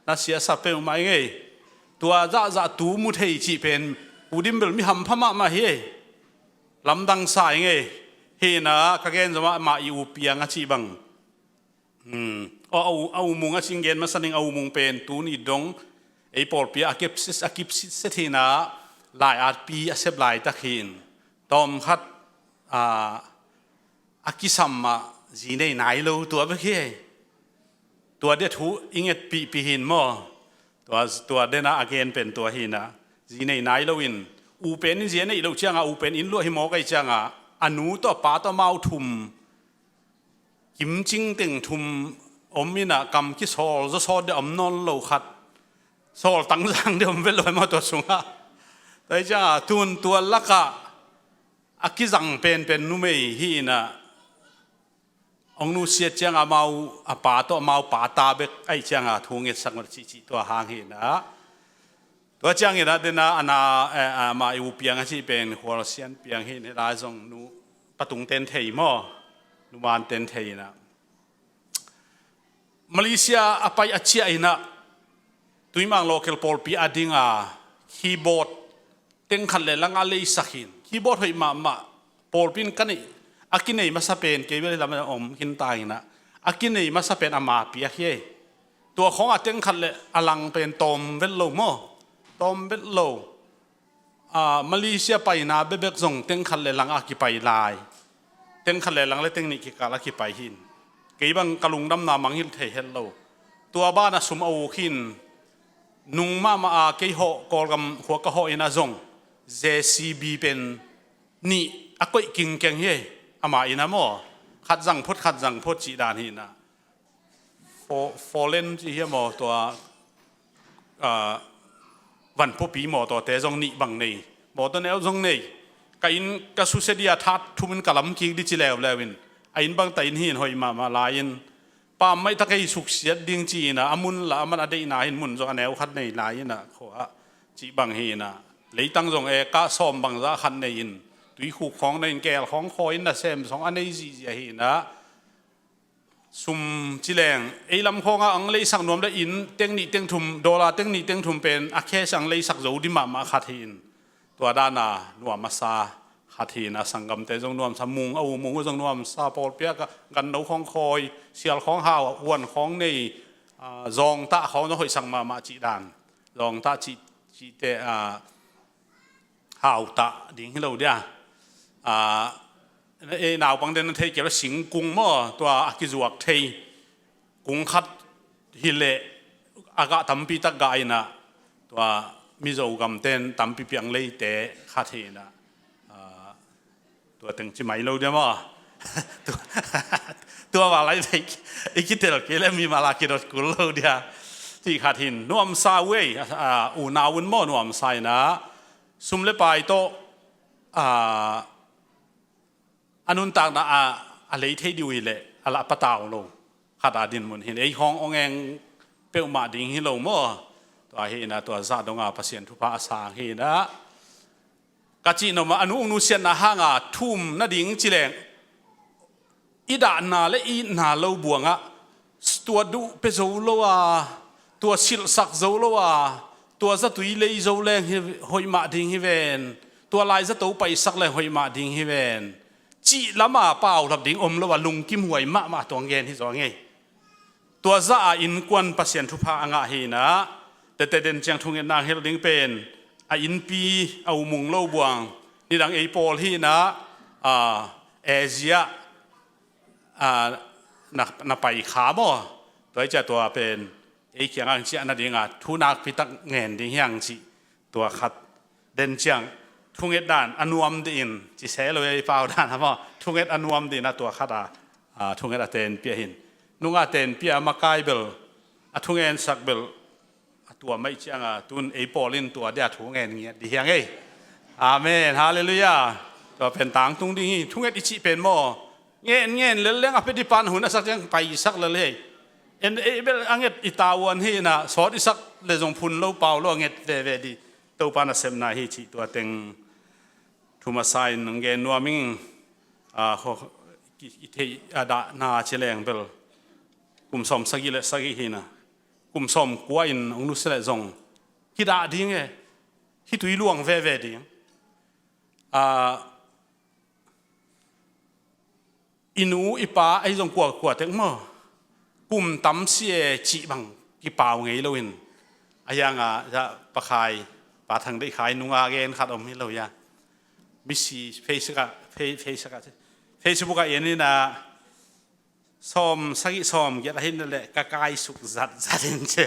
na siasa peuhmah i ngei. Tua zahzah tu mu thei cih pen, U Dim bel mi hampha mahmah hi. Lamdang sa i ngei. Hi in ah, ka gen zomah mah i U Piang a cih bang. Hmm. Aw, a U, a U Mung a cih gen masa ning, a U Mung pen tuni dong ei pawlpi a kipsit, a kipsit set hi in ah, lai-atpi a sep laitak hi in, tawmkhat, a, a kisam ah zi nei nai lo tua bek hi. Tua dia thu i ngetpihpih hi in maw. Tua, tua den a a gen pen tua hi in ah, zi nei nai lo in, u pen in zi a neih loh ciang a, u pen inn luah hi mawk ahih ciang a, a nu tawh a pa tawh amau thum, kimcing teng thum om in ah, kam kisawl zaw sawt deuh om nawn lo khat, sawl tangzang deuh om vet lo hi maw tua sungah. Tua hi ciang a, tun tua lakah a kizang penpen numei hi in ah, hong nusiat ciang a, amau a pa tawh amau pa ta bek ahih ciang a, thu ngetsak mah cihcih tua hang hi in ah. Tua ciangin ah, den a, a na, eh, a, mah i U Piang a cih pen Khual Sian Piang hi in, hih lai zong nu, Pa Tung ten thei maw, Nu Man ten thei in ah, Malaysia a pai a ciah in ah, Tuimang local pawlpi a ding a keyboard teng khat le lang a leisak hi in, keyboard hoih mahmah, pawlpi in ka neih, a kinei masa pen, kei bel lam a om khin ta in ah, a kinei masa pen ama piak hi. Tua khawng a teng khat le a lang pen tawm vet lo maw, tawm vet lo. A, Malaysia paina bekbek zong teng khat le lang a kipai lai. Teng khat le lang le teng nih kikal a kipai hi in, kei bang ka lungdamna mangngilh thei het lo. Tua ban a sum a uk hi in, nung mahmah a kei hawh, Kawlgam khua ka hawh in ah zong, J C B pen nih a koih kingkeng hi. Ama in ah maw, khat zang phot, khat zang phot cih dan hi in ah. Fo-, Folen ci hiam aw, tua, a, vanpuapi mawtawte zong nih bang nei. Mawtaw neu zong nei. Ka inn ka susia dih a, that thumin ka lam kik dih ci leuleu in, a inn bang ta inn hi in, hoih mahmah lai in, pam maih tak ei suksiat ding ci in ah, a mun lah a man a deihna hi in, mun zong a neu khat nei lai in ah, khua ah cih bang hi in ah, leitang zong eka sawm bangzah khat nei in, tuikhuk khawng nei in, keel khawng khawi in, nasem sawng a nei zihziah hi in ah, sum ci leng, ei lam khawngah ang leisak nuam le inn teng nih teng thum, dollar teng nih teng thum pen a cash ang leisak zo dih mahmah khat hi in, tua dan a nuam a sa khat hi in ah, sanggamte zong nuamsa, Mung, a U Mung uh zong nuamsa, pawlpi a ganno khawng khawi, sial khawng hau, huan khawng nei, a, zawngtah khawng zong hoihsak mahmah cih dan, zawngtah cih, cihte, a, hau ta ding hi lo dia. A, ei naupang den na thei kei lo, singkung maw, tua a kizuak thei kung khat hi leh a gah tampi tak gah in ah, tua Mizo gamten tampi piang leite khat hi in ah, a, tua teng ci mai lo dia maw. Tua, tua va lai vei i kitel kei le mi mala kidot kul lo dia. Cih khat hi in, nuamsa uh ei, a, unau un maw, nuamsa in ah, sum le pai tawh, a, a nuntakna a, a lei thei dih uh hi leh a lah patau lo khat a dinmun hi in, ei khawng hong eng peuhmah ding hi lo maw. Tua hi in ah, tua zah dong a Pasian thupha a sang hi in ah, ka cih nop mah, a nu ung nusiatna hang a thum nading ci leng, i dahna le i itna lo buang ah, tua duh pia zo lo a, tua silhsak zo lo a, tua zatui lei zo leng hi, hoih mah ding hi ven, tua lai zato paisak leng hoih mah ding hi ven, cih lam a paulap ding om lo a, lungkimhuai mahmah tuang gen hi zaw ngei. Tua zah a innkuan Pasian thupha a ngah hi in ah, tete den ciang thungetna a hilh ding pen, a innpi, a U Mung lo buang, Nidang ei pawl hi na, ah, Asia, ah, na, na pai kha maw? Tua hi ciah tua pen ei kiangah ciah nadingah thu nakpi tak ngen ding hiang cih tua khat. Den ciang thunget dan a nuam dih in, ci se lo ei pau dan a maw? Thunget a nuam dih na tua khat a, ah, thunget a tenpia hin. Nunga tenpia a makai bel, a thungensak bel a tua maih cianga tun ei pawl in tua dia thu ngen ngiat dih hiang ei. Amen. Halleluiah. Tua pen tangtung ding hi. Thunget i cih pen maw, ngen ngen lel leng a pia dih pan hun a sak ciang paisak lel hi. En ei bel a nget i tavuan hi na, sawt i sak le zong phun lo pau lo a nget veve dih. Topa nasepna hi cih tua teng thu masa in hong gen nuam ing. Ah, ho, i, i theih a dahna ci leng bel kum sawm sagih le sagih hi na, kum sawm kua in hong nusia leh zong kidah ding e, hih tui luang veve ding. Ah, i nu i pa ahi zong kuakua tek maw, kum tam si e cih bang kipau ngei lo in. A hianga, ya, Pa Khai, Pa Thang Deih Khai nunga gen khat om hi lo ya. Misi Facebook ah, Fe-, Facebook ah, Facebook ah en in a, sawm sagih sawm giat a hin le ka kaisuk zat zat in ci.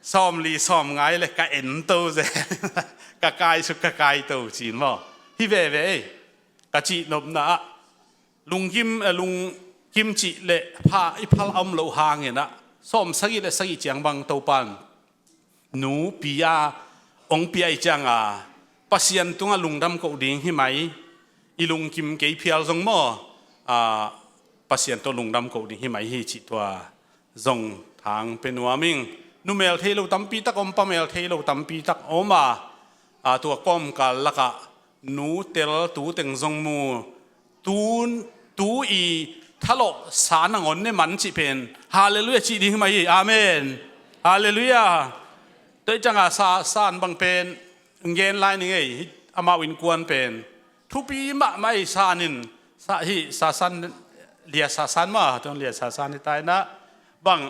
Sawm li sawm nga le ka en to zen. Ka kaisuk ka kaito cin maw? Hi veve ei. Ka cih nopna ah lungkim, eh, lungkim cih le pha i phal a om loh hangin ah sawm sagih le sagih ciang bang Topan nu pi a hong pia i cianga Pasian tungah lungdam koh ding hi mai. I lungkim kei phial zong maw, ah, Pasian tawh lungdam koh ding hi mai hi cih tua zong thang pe nuam ing. Nu mel thei lo tampi tak om, pa mel thei lo tampi tak om a, ah, tua kawmkal lakah nu tel tu teng zong mu, tu, tu i thalawh sa nangawn ne man cih pen. Halleluiah cih ding hi mai hi. Amen. Halleluiah. Tua i cianga sa, san bang pen ngen lai ning ei, amau innkuan pen thupi mahmah ei. San in, sa, hi, sa san, lia sa san mah, tuan lia sa san hi tai na. Bang,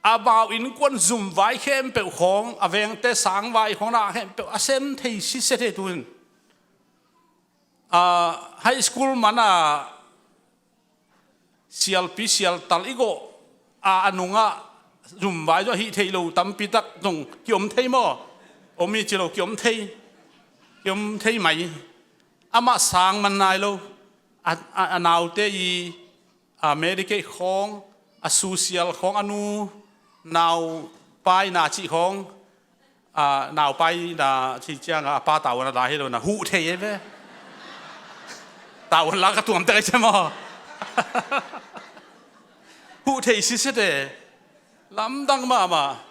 amau innkuan zum vai khempeuh khawng, a vengte sang vai khawng na khempeuh a sem thei sise thei tu in. Ah, high school man a sialpi sialtal i gawh a, a nungah zum vai zaw hih theih lo tampi tak zong kiom thei maw? Om i ci lo, kiom thei. Kiom thei mai. Amah sang man nai lo. A, a, a naute i, a, Medicaid khawng, a social khawng, a nu nau pai na cih khawng, a, nau pai na cih cianga a pa tavuan a la hi lo na huh thei ei ve. Tavuan la ka tuam tek ei ci maw? Huh thei sisete. Lamdang mahmah.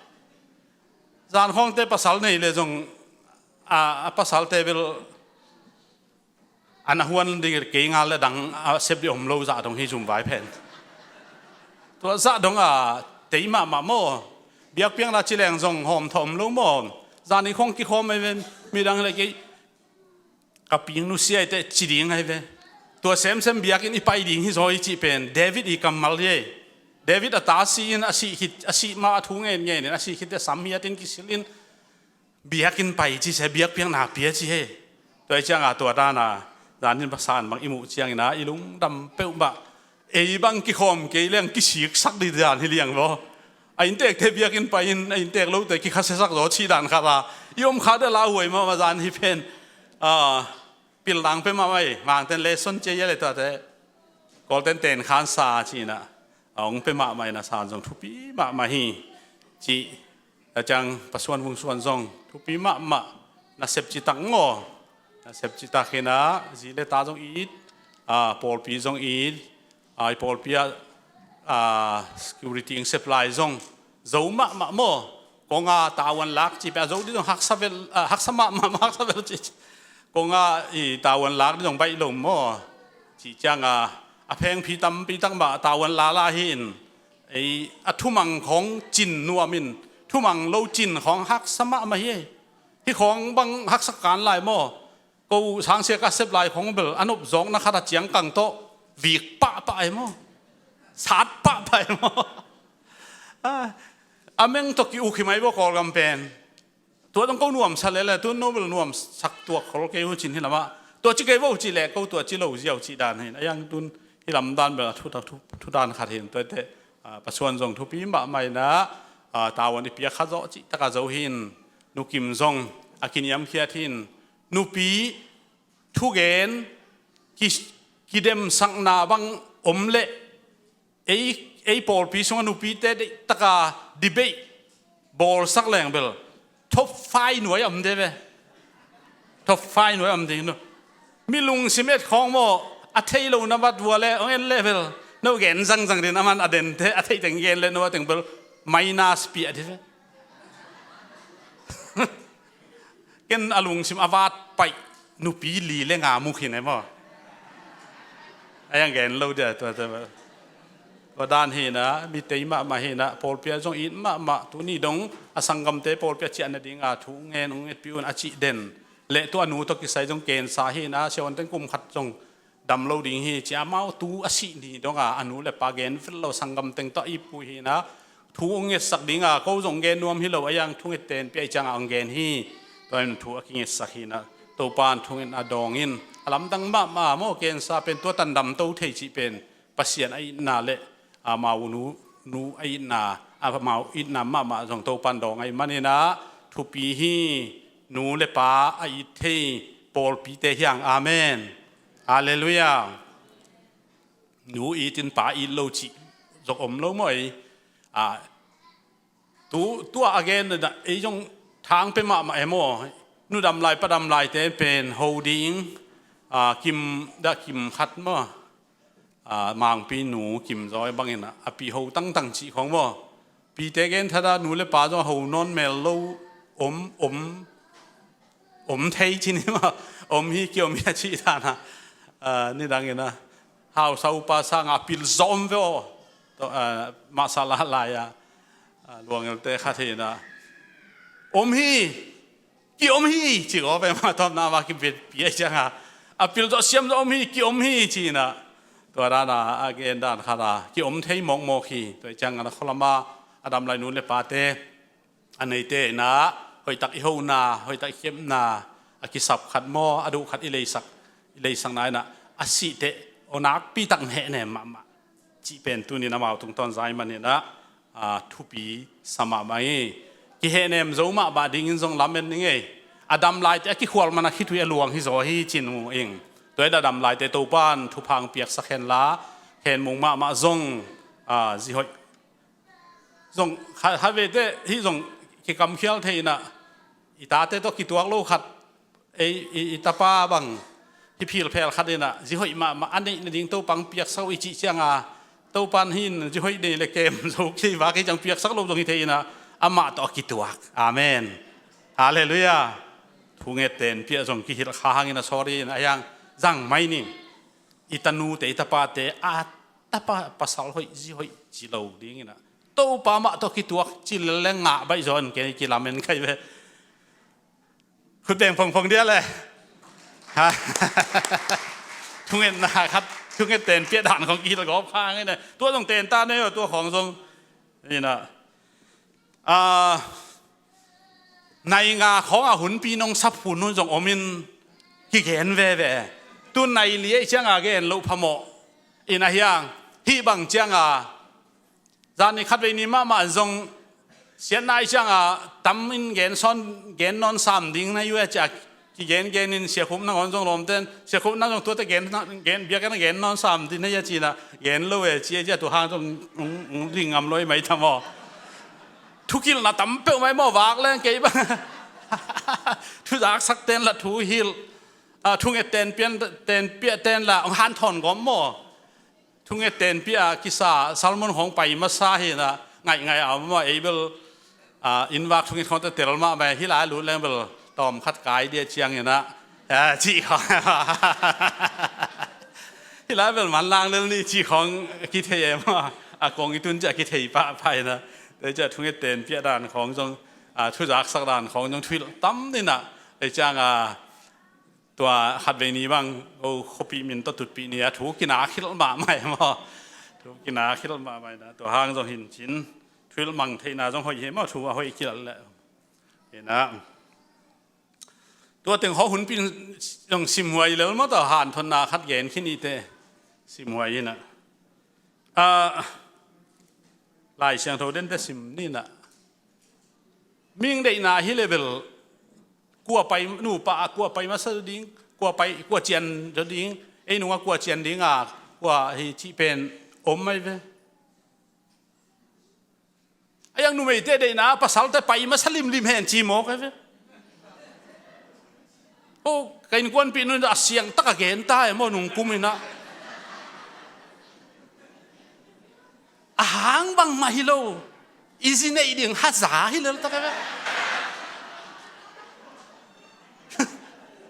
Zan khawngte pasal nei le zong, a, a pasalte bel a na huan ding kei ngal le dang a sep dih om lo zah dong hi zum vai pen. Tua zah dong a tei mahmah maw? Biakpiakna ci leng zong hawm thawm lo maw? Zan i khawng kikhawm ei ven, midang le kei ka ping nusia i teh ci ding ahi ve. Tua semsem biakinn i pai ding hi zaw i cih pen David i kammal hi ei. David a ta si in a sih khit, a sih ma a thu ngen ngen in a sih khit teh sam hiat in kisil in biakinn pai ci se, biakpiakna pia ci he. Tua i cianga tua dana zan in pasan bang i muh ciangin a i lungdam peuhmah. Ei bang kikhawm kei leng kisiksak dih dan hi liang lo. A inntekte biakinn pai in a inntek lote kikhasiasak zaw cih dan khat a i om khat a lauhuai mahmah zan hi pen. Ah, pil dang pe mahmah ei, mangten lesson cia ia le tuate. Kawlten ten khan sa cihna a hong pe mahmah in a san zong thupi mahmah hi. Cih a ciang pasuan vungsuan zong thupi mahmah. Nasep citak ngaw. Nasep citak hi na, zi le ta zong it, a, pawlpi zong it, a, i pawlpi a, a, security ing sep lai zong zo mahmah maw? Konga tavuan lak ci pe a zo dih zong haksa vel, a, haksa mahmah, haksa vel ci. Konga i tavuan lak dih zong baih lo maw? Cih cianga a phengphi tampi tak mah tavuan lala hi in. Ei, a thumang khawng cin nuam in, thumang lo cin khawng haksa mahmah hi ei. Hih khawng bang haksa kan lai maw? Ko sangsia ka sep lai khawng bel a nopzawkna khat a ciangkang tawh vik pahpah ei maw? Sat pahpah ei maw? A, a meng tawh ki-uk hi mai baw Kawlgam pen. Tua tawh ko nuamsa lele, tu no bel nuamsak tuak khol kei uh cin hi lamah. Tua ci kei vo cih leh ko tua ci lo ziau cih dan hi in, a yang tun hih lamdan bel a thu, thu, thu dan khat hi in, tua teh, ah, Pasuan zong thupi mahmah in ah, ah, tavuan i piak khat zawh cih takah zo hi in, Nu Kim zong a kiniamkhiat hi in, nupi thugen ki, kidemsakna bang om leh ei, ei pawlpi sungah nupite deih taka debate bawlsak leng bel top five nuai om de ve. Top five nuai om ding nu. Mi lungsim et khawng maw, a thei lo na bat vua le ong en le bel, no gen zangzang din a man a den te, a thei teng gen le no a teng bel minus piah di ve. Ken a lungsim a vat paih nupi li le nga mu khin e maw. A yang gen lo dia tua, tua, tua dan hi in ah, mi tei mahmah hi in ah, pawlpi ah zong it mahmah, tuni dong a sanggamte pawlpi ah ciah nading a thu ngen ong ngetpih un a cih den. Le tua nu tawh kisai zong cancer hi in ah, siavuanten kum khat zong dam lo ding hi ci a, amau tu a sih ni dong a, a nu le pa gen vet lo, sanggam teng tawh a ipui hi in ah, thu ong ngetsak ding a, ko zong gen nuam hi lo, a yang thunget ten piah i ciang a ong gen hi. Tua in thu a kingetsak hi in ah, Topa in thungetna dawng in, a lamdang mahmah maw, cancer pen tua tan damto thei cih pen Pasian a itna le amau nu, nu a itna, amau itna mahmah zong Topa in dawng ahih manin ah thupi hi. Nu le pa a it thei pawlpite hi hang. Amen. Halleluiah. Nu it in pa it lo cih zong om lo maw ei. Ah, tu, tua a gen in ah ei zong thang pia mahmah e maw. Nu dam lai, pa dam laite pen ho ding, ah, kim, da kim khat maw. Ah, Mangpi nu Kim Zawi bangin ah a pi ho tangtang cih khawng maw. Pite gen thadah nu le pa zong a ho nawn mel lo om, om, om thei ci ni maw. Om hi, kiom hi a cih dan ah, ah, nidangin ah hausa upa sangah a pil zawh om ve aw. Tua, ah, masala lai-ah, ah, luangelte khat hi in ah om hi. Kiom hi ci ko, pema tawpna ma kipia cianga a pil zawh siam zawh om hi, kiom hi ci in ah. Tua dan a a gen dan khat a kiom thei mawkmawk hi. Tua ciangin a khualama a dam lai nu le pate, a neite in ah hoihtak i hona, hoihtak i kepna, a kisap khat maw, a duh khat i leisak, i leisakna in ah a sih teh aw nakpi tak hehnem mahmah cih pen tunin amau tungtawn zai manin ah, ah, thupi sa mahmah hi. Kihehnem zo mahmah dingin zong lamen ning ei. A dam laite a kikhual man a khitui a luang hi zaw hi cin mu ing. Tua hi a dam laite Topan thupha piaksak hen la, hen mung mahmah zong, ah, zihoih zong kha, kha vete hi zong kikamkhial thei in ah, i tate tawh kituak lo khat, ei, i, i tapa bang hi philphel khat in ah zihoih mahmah a neih nading Topan piaksak uh i cih cianga, Topan hin zihoih nei le kem zo kei vak hi ciang piaksak lo zong hi thei in ah, amah tawh a kituak. Amen. Halleluiah. Thunget ten piah zong kihilh kha hangin a sorry in a hiang zang mai ning. I tanute, i tapate, a tapa pasal hoih, zi hoih ci lo dingin ah, Topa mah tawh kituak ci lel le ngah baih zaw in kei kilamen kai ve. Khut beng phongphong dia le. Ha. Thungetna khat, thunget ten piah dan khong kihilh gawp kha hangin ah, tua zong ten ta ne, tua khong zong. Ina. Ah, nai nga khawng a hunpi nong sap hun hun zong om in kigen veve. Tu nai li ei cianga gen loh phamawh in a hiang, hih bang cianga zan ni khat vei ni mahmah zong siatna ei cianga tam in gen sawn, gen nawn sam ding na yu e cia kigen gen in Sia Khup nangawn zong lawmten, Sia Khup nang zong tuate gen, gen biakna gen nawn sam ding na ya cina gen lo e ci e cia tu hang zong ung, ung ding ngam lo i mai tham aw. Thukilhna tam peuh mai maw vak leng kei bang. Thuzaksak ten la thu hilh, ah, thunget ten pian, ten piah ten la ong hanthawn gawm maw. Thunget ten piah a kisa salmon khawng pai masa hi na, ngaih ngaih a om maw, ei bel, ah, inn vak thunget khawngte tel mah mai, hih lai lut leng bel tawm khat kai dia ciangin ah, ah, cih khawng. Hih lai bel manlang lel ni cih khawng kithei e maw, a kong i tun ciah kithei pahpah hi na. Tua ciah thunget ten piah dan khawng zong, ah, thuzaksak dan khawng zong thuhilh tam ni na. Tua ciang, ah, tua khatvei ni bang, o, khuapih min tawh tutpih ni a thu kinakhilh mahmah e maw. Thu kinakhilh mahmah e na. Tua hang zong hin cin, thuhilh mang theihna zong hoih hi maw, thu a hoih kilh leh. Hi na. Tua teng khawng hunpin zong simhuai lel maw, tua hanthotna khat gen khin i te. Simhuai hi na. Ah, Lai Siangtho dente sim ni na. Mihing deihna hi le bel, kua pai, nupa a kua pai masa ding, kua pai, kua cian ding, ei nunga kua cian ding a, kua hi cih pen om mai ve. A iang numeite deihna pasalte pai masa limlim hen ci mawk ai ve. O, ka innkuanpih nun a siang tak a gen ta e maw, nungkum in a. A hang bangmah hi lo. I zi neih ding haza hi lel tak ai ve.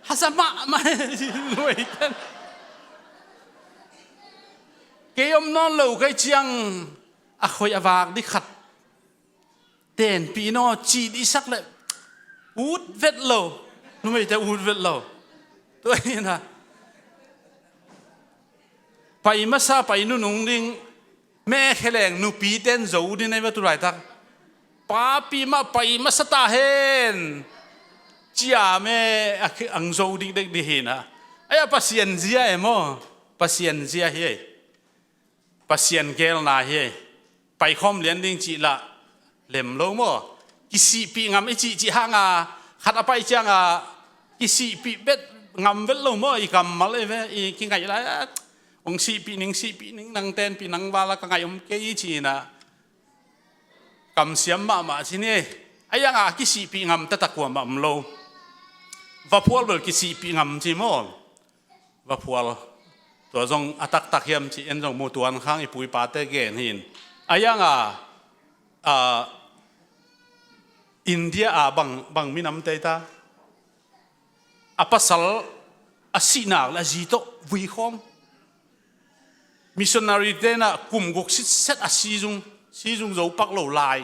Haza mahmah e, numeite. Kei om nawn lo kei ciang a khoih a vak dih khat tenpih naw cih dihsak le ut vet lo. Numeite ut vet lo. Tua hi na. Pai masa pai nunung ding, me kheleng nupiten zo ding nei va tu laitak. Papi mah pai masa ta hen. Cia me a khi-, ang zo dikdek dih hi na. Ai a Pasian zia e maw. Pasian zia hi ei. Pasian gelna hi ei. Paikhawm lian ding cih lah lem lo maw? Kisihpih ngam i cih cih hanga khat a pai cianga kisihpih bet ngam vet lo maw? I kammal ei ve, i kingaih lai a, hong sihpih ning, sihpih ning, nang tenpih, nang vala ka ngaih om kei i cihna. Kamsiam mahmah ci ni ei. A ianga kisihpih ngam taktak kuamah om lo. Vaphual bel kisihpih ngam ci maw? Vaphual. Tua zong a taktak hiam ci en zong mutuan khang i pu i pate gen hin. A ianga, a, India a bang, bang minamte ta. A pasal a sihnak le a zi tawh vuikhawm. Missionary te na kum guk sitset a sizung, sizung zo pak lo lai.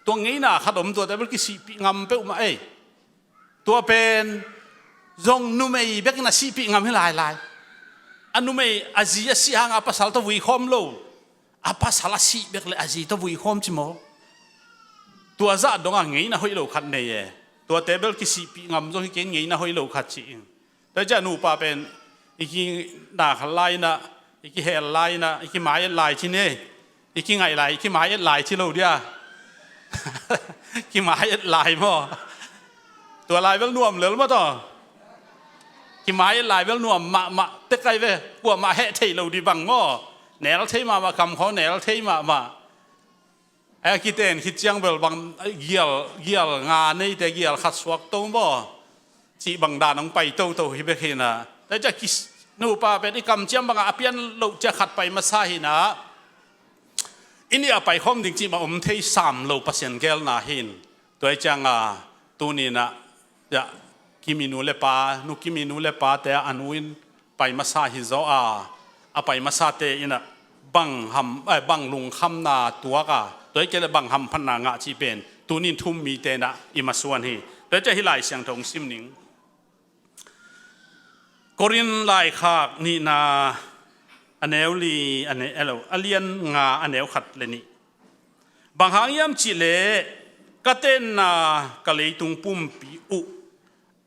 Tua ngeina khat om, tuate bel kisihpih ngam peuhmah ei. Tua pen zong numei bekin a sihpih ngam hi lailai. A numei a zi a sih hanga a pasal tawh vuikhawm lo. A pasal a sih bek le a zi tawh vuikhawm ci maw? Tua zah donga ngeina hoih lo khat nei e. Tuate bel kisihpih ngam zong hi kei, ngeina hoih lo khat ci in. Tua ciah nupa pen i kina khat lai na, i kihel lai na, i kimai et lai ci ne. I kingaih lai, i kimai et lai ci lo dia. Kimai et lai maw? Tua lai bel nuam lel maw taw? Kimai et lai bel nuam mahmah tek ai ve. Kuamah heh thei lo di bang maw? Nel thei mahmah, kam khaw nel thei mahmah. A kiten khit ciang bel bang gial, gial nga neite gial khat suak to maw? Cih bang dan hong pai toto hi bek hi na. Tua ciah kis-, nupa pen i kamciam bangah a pian loh ciah khat pai masa hi na. I nih a paikhawm ding cih mah om thei sam lo Pasian gelna hin. Tua hi cianga tuni na, ya, Kimi nu le pa, nu Kimi nu le pate a nu in pai masa hi zaw a, a pai masate in a bang ham, eh, bang lungkhamna tuak a, tua hi kei le bang hamphatna ngah cih pen tunin thu-um mite na i masuan hi. Tua ciah hih Lai Siangtho hong sim ning. Korin laikhak nihna a neu li, a ne-, elo, a lian nga a neu khat le nih. Bang hang hiam cih leh ka tenna ka leitung pumpi uh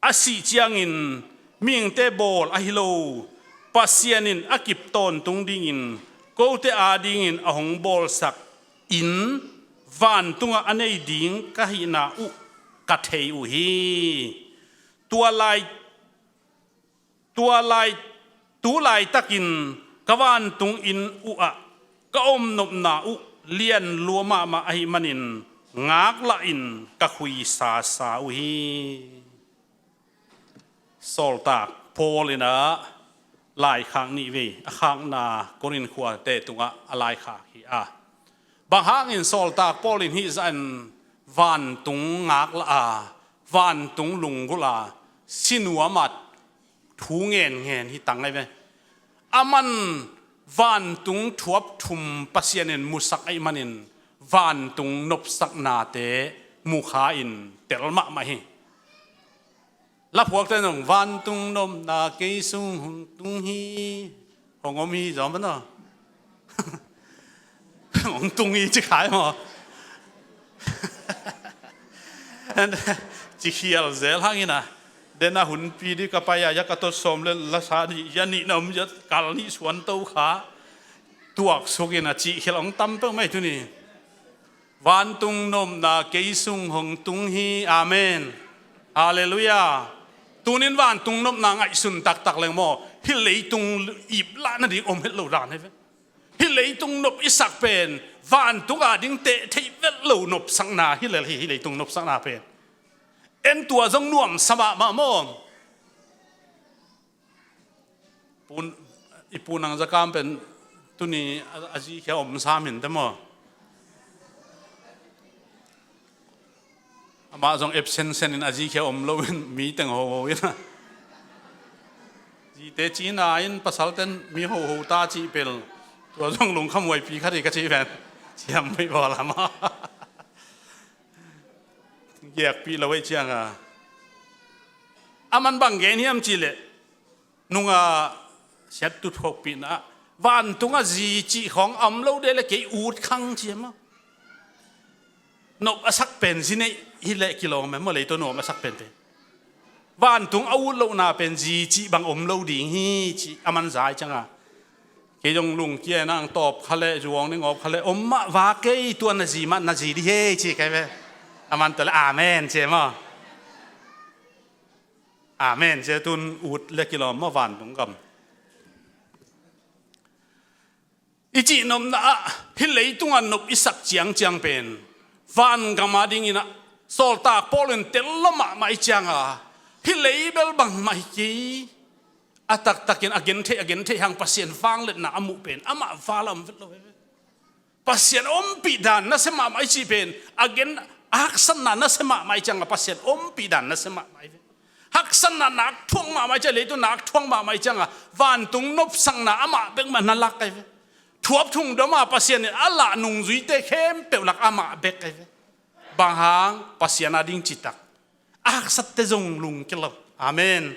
a sih ciangin mihingte bawl ahi lo, Pasian in a kip tawntung dingin kote adingin a hong bawlsak inn vantungah a nei ding ka hihna uh ka thei uh hi. Tua lai, tua lai, tu laitakin ka vantung inn uhah ka omnopna uh lian lua mahmah ahih manin ngaklah in ka khuisasa uh hi. Sawltak Paul in a laikhak nihvei a khakna Korin khuate tungah a laikhak hi a. Bang hangin sawltak Paul in hih zah in vantung ngaklah a, vantung lunggulh a, sinuam a thu ngenngen hi tang ai ve. Aman vantung thuap thum Pasian in musak ahih manin vantung nopsaknate mukha in tel mahmah hi. Laphuakte zong vantung nopna kei sung hong tung hi, hong om hi zaw maw? Hong tung hi ci khai maw? Ci khial zel hang in a, Tena hunpi dih ka pai a, ya ka tot sawm le lasa dih, ya nih na om ya kal nih suan to kha. Tuak sukin a cih khel hong tam peuhmah hi tuni. Vantung nopna kei sung hong tung hi. Amen. Halleluiah. Tunin vantung nopna ngaihsun taktak leng maw, hih leitung ip lah nading om het lo dan hi ve. Hih leitung nop i sak pen vantung a ding teh theih vet lo nopsakna hi lel hi. Hih leitung nopsakna pen en tua zong nuamsa mahmah maw. Pun, i pu Nang Za Kam pen tuni a, a zi khia om sam hinte maw. Amah zong absent sen in a zi khia om lo in mi teng hoho in a, zite cina in pasalten mi hoho ta cih pel. Tua zong lungkham huaipi khat hi ka cih pen siam mai bawl amah. Giakpih lo ei cianga aman bang gen hiam cih leh, nunga siat tut khokpihna ah vantunga zi cih khawng a om lo deh le kei ut khang ci e maw. Nop a sak pen zi neih hi leh kilawm e maw, leito nop a sak pen pen. Vantung a ut lohna pen zi cih bang om lo ding hi ci aman zai cianga. Kei zong lungkia nang tawp kha le zuang ning op kha le om mah va kei tua na zi mah na zi di hei ci kai ve. Aman ta le amen ci e maw. Amen ci e tun ut le kilawm maw vantung gam. I cih nopna ah hih leitunga nop i sak ciangciang pen vangam a dingin ah sawltak Paul in tel lo mahmah i cianga hih lei bel bangmah hi kei. A taktakin a gentheih a gentheih hang Pasian vangliatna a muh pen amah val a om vet lo hi ve. Pasian ompih dan nasia mahmah i cih pen a gen a haksatna nasia mahmah i cianga Pasian ompih dan nasia mahmah hi ve. Haksatna nak thuak mahmah i cianga leitung nak thuak mahmah i cianga vantung nopsakna amah bek mah na lak ahi ve. Thuap thungdom a Pasian in a lah nungzuite khempeuh lak amah bek ahi ve. Bang hang Pasian a ding citak a haksatte zong lungkia lo. Amen.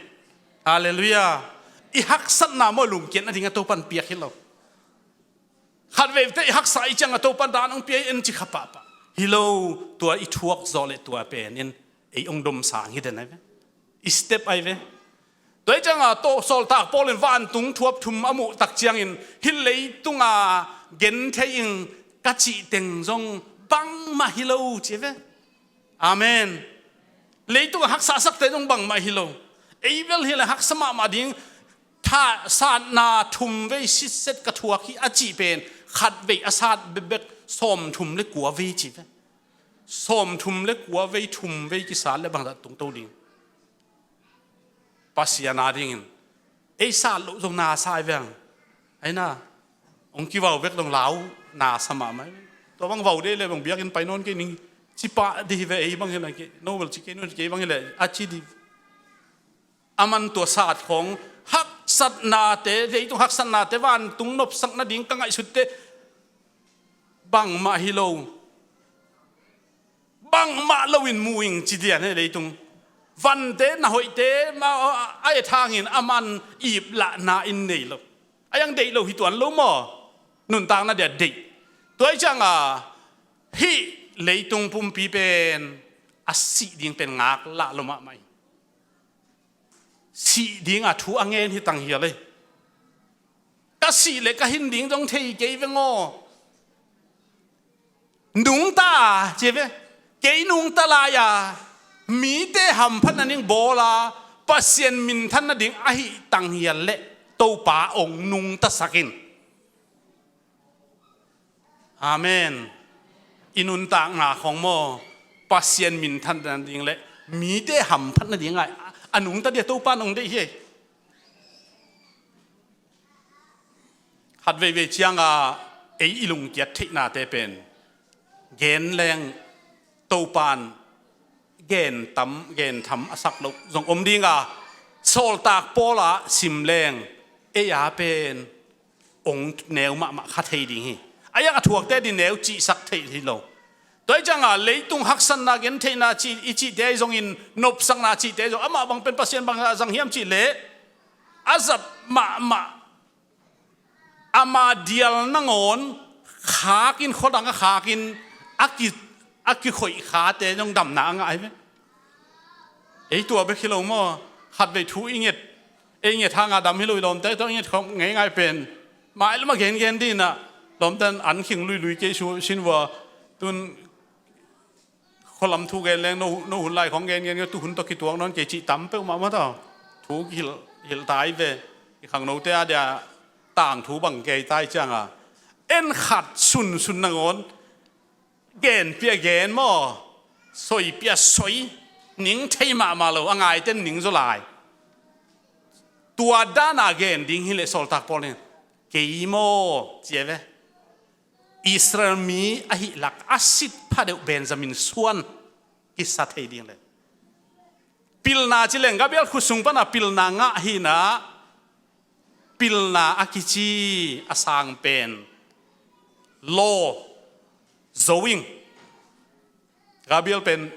Halleluiah. I haksatna maw lungkiat nading a Topan piak hi lo. Khatveite i haksa i cianga Topan dan hong pia i en ci kha pahpah hi lo. Tua i thuak zawh le tua pen in ei hong domsang hi den ahi ve. I step ahi ve. Tua hi cianga sawltak Paul in vantung thuap thum a muh tak ciangin hih leitunga genthei ing ka cih teng zong bangmah hi lo ci ve. Amen. Leitung a haksa sakte zong bangmah hi lo. Ei bel hi le haksa mahmah ding. Tha satna thum vei sitset ka thuak hi a cih pen khat vei a sat bekbek sawm thum le kua vei ci ve. Sawm thum le kua vei thum vei kisat le bangzah tungto ding. Pasian a dingin ei sat loh zong na sa i veng. Aina hong kivau vek dong lau na sa mahmah. Tua bang vau dei le bang biakinn pai nawn kei ning ci pah di hi ve ei bang hi le kei no bel ci kei no ci kei bang hi le a ci di. Aman tua sat khong haksatnate leitung haksatnate vantung nopsak nading ka ngaihsutte bangmah hi lo. Bangmah loin mu ing ci dian he leitung. Vante na hoihte a et hangin aman iplahna in nei lo. A iang deih lo hi tuan lo maw? Nuntakna dia deih. Tua hi cianga hih leitung pumpi pen a sih ding pen ngak lah lo mahmah hi. Sih dinga thu a ngen hi tang hial ei. Ka sih le ka hin ding zong thei kei veng aw. Nungta ci ve. Kei nungta lai-a mite hamphatna ning bawla Pasian minthan nading ahi tang hial le Topa ong nungtasak in. Amen. I nuntakna khong maw Pasian minthan nading le mite hamphat nading a nungta dia Topa nong deih hi. Khat veivei cianga ei i lungkiat theihnate pen gen leng Topan gen tam gen tham a sak loh zong om dinga sawltak Paula sim leng ei a pen ong neu mahmah kha thei ding hi. A iang a thuakte din neu cihsak thei hi lo. Tua hi cianga leitung haksatna gentheihna cih i cihte ahi zongin nopsakna cihte ahi zong amah bang pen Pasian bang a zang hiam cih leh a zat mahmah ama dial nangawn khakin khuadang a khakin a ki a kikhoih khate zong damna a ngah hi ve. Ei tua bek hi lo maw? Khatvei thu i nget, ei nget hanga dam hi lo i lawmte tawh i nget khawm ngeingai pen, mailam a gengen dinah lawmte an khing luilui kei su sin vua. Tun khualam thu gen leng no, no hun lai khong gengen, tu hun tawh kituak nawn kei cih tam peuhmah mah tawh thu kihilh, hilh tai ve. I khangnote a dia tangthu bang kei tai cianga en khat sunsun nangawn genpih a gen maw, soipih a soi, ning thei mahmah lo, a ngaiten ning zaw lai. Tua dana gen ding hileh sawltak Paul in kei maw cia ve. Israel mi ahi lak a sit phadeuh Benjamin suan kisa thei ding le. Pilna ci leng Gabriel khut sung pana pilna ngah hinah, pilna a kici a sang pen law zo ing. Gabriel pen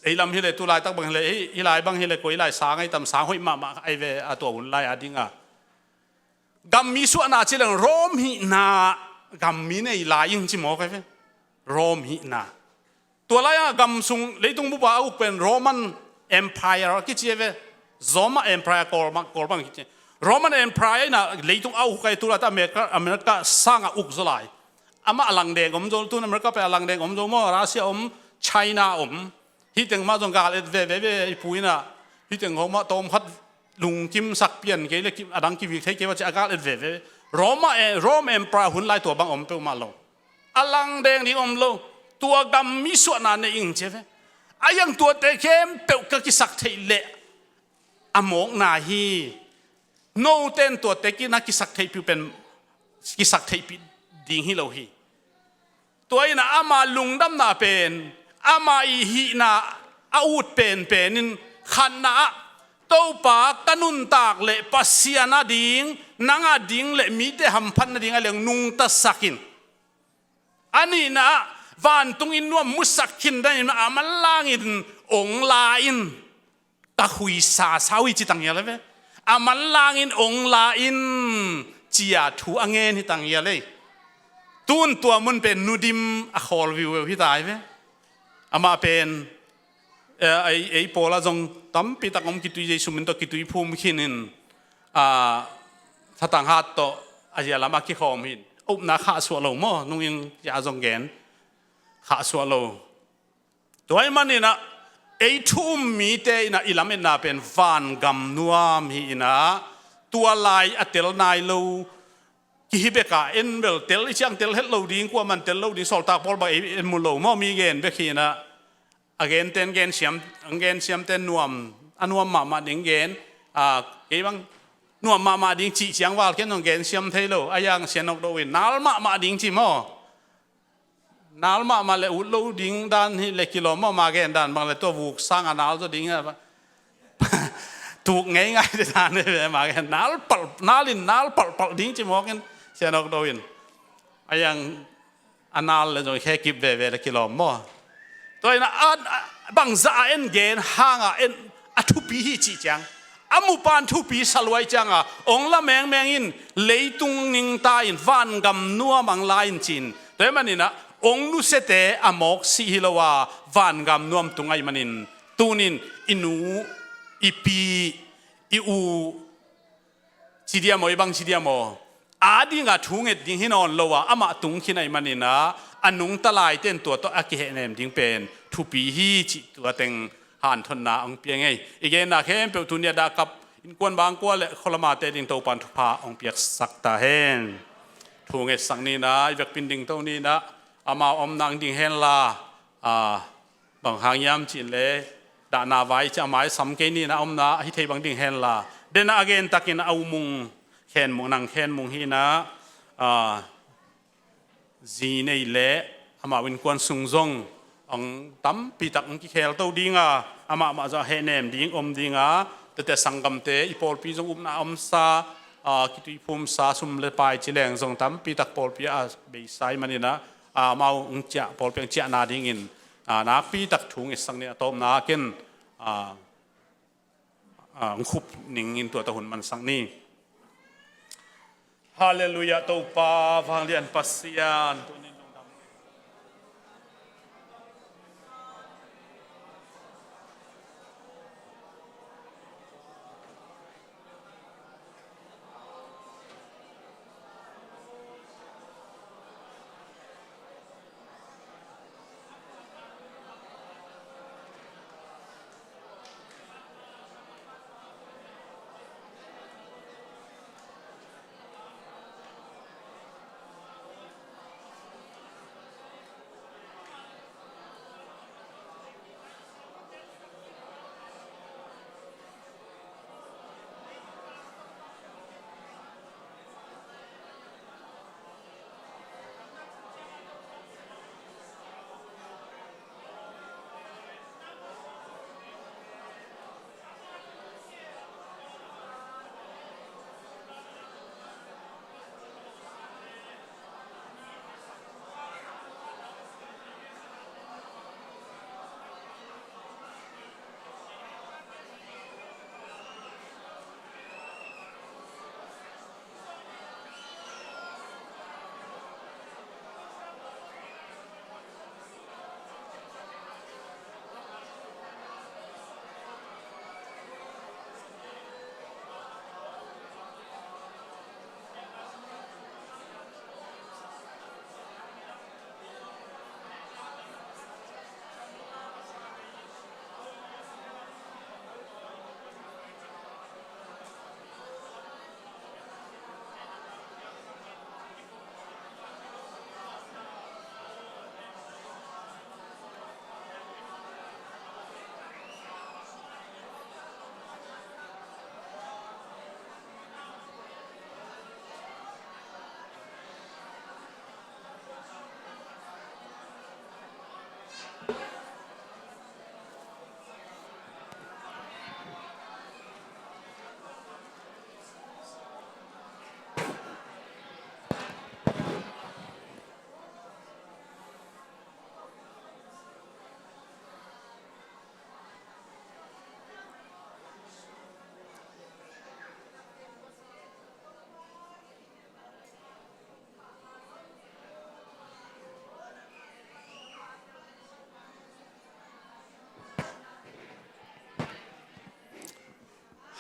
ei lam hileh, tu laitak bang hileh, hi, hi lai bang hileh, koi lai sang ei tam, sang hoih mahmah ei ve a tua hun lai a dinga. Gammi suahna ci leng Rome hihna gammi nei lai ing ci mawk ei ve. Rome hihna. Tua lai-a gam sung leitung bupa a uk pen Roman Empire kici ei ve. Roma Empire Kawlmang, Kawlmang kici. Roman Empire ina leitung a uk ai, tu laitak America, America sanga uk zaw lai. Amah a langdeng om zo, tun America pen a langdeng om zo maw, Russia om, China om. Hiteng mah zong gal et veve ve i pu ina. Hiteng hong mah tawm khat lungkim sak pian kei le ki-, a dang kivik thei kei va ci a gal et veve. Roma e, Rome Empire hun lai tua bang om peuhmah lo. A langdeng ding om lo. Tua gammi suahna nei ing ci ve. A iang tuate khempeuh ka kisak theih leh a mawkna hi. Noten tuate kina kisak theihpih pen, kisak theihpih ding hi lo hi. Tua ina ama lungdamna pen, ama i hihna a ut penpen in khatna ah, Topa ka nuntak leh Pasian a ding, nang a ding leh mite hamphatna ding a leng nungtasak in. A nihna ah, vantung in nuam musak khin dan in a manlangin ong la in. Ka khuisa sau hi ci tang hial ve. A manlangin ong la in cia thu a ngen hi tang hial ei. Tun tua mun pen nudim a khawl viuveu hi tai ve. Amah pen, eh, ei, ei pawla zong tampi tak om kitui, Jesu min tawh kitui phum khin in, ah, thatang hat tawh a zia lam a kikhawm hin. Upna khahsuah lo maw, nungin cia zong gen. Khahsuah lo. Tua ahih maninah, ei thu um mite inah i lametna pen vangam nuam hi inah, tua lai a tel nai lo, kihi beka en bel tel i ciang tel het lo ding, kuaman tel lo ding, sawltak Paul bang ei en mu lo maw, mi gen bek hi inah, a genten gensiam, a gensiamte nuam, a nuam mahmah ding gen, a, kei bang nuam mahmah ding cih ciang val ken zong gensiam thei lo, a yang sian nok do in, nal mahmah ding ci maw. Nal mahmah le ut lo ding dan hi le kilawm maw, ma gen dan bang le tua vuk sang a nal zaw ding hi a. Tuk ngeingai te dan hi ve, ma gen nal palh, nal in nal palhpalh ding ci mawk in sian awk do in. A yang a nal le zong khe kip veve le kilawm maw. Tua in a, a, bangzah a en gen hang a en a thupi hi cih ciang, a mupan thupi saluai cianga ong la mengmeng in, leitung ningta in, vangam nuam ang la in cin. Tua hi maninah ong nusiate a mawk sih hi lo a, vangam nuam tung ahih manin tunin i nu, i pi, i u, ci diam aw, i bang ci diam aw, a dinga thu nget ding hi nawn lo a, amah tung khin ahih maninah a nungta laite in tua tawh a kihehnem ding pen thupi hi cih tua teng hanthotna hong pia ngei. I genna khempeuh tuni a dah kap innkuan bangkua le khualamate ding Topan thupha hong piaksak ta hen. Thu ngetsak ninah, i vekpin dingto ninah, amau omna hong ding henla, a, bang hang hiam cih leh, dahna vai ciah mai sam kei ninah, omna hi thei bang ding henla. Denah a gentakin a umung khenmung, nang khenmung hinah, a, zi nei leh amau innkuan sung zong ang tampi tak ang kikhel to dinga, amah mah zong a hehnem ding om dinga, tete sanggamte i pawlpi zong upna omsa, a, kituiphumsa, sum le pai ci leng zong tampi tak pawlpi a beisa ahih maninah, a, amau ang ciah, pawlpi ang ciahna dingin, a, nakpi tak thu ngetsak ni, a tawpna ken, a, a, ang khup ningin tua tawh hun mansak ni. Halleluiah, Topa vanglian Pasian.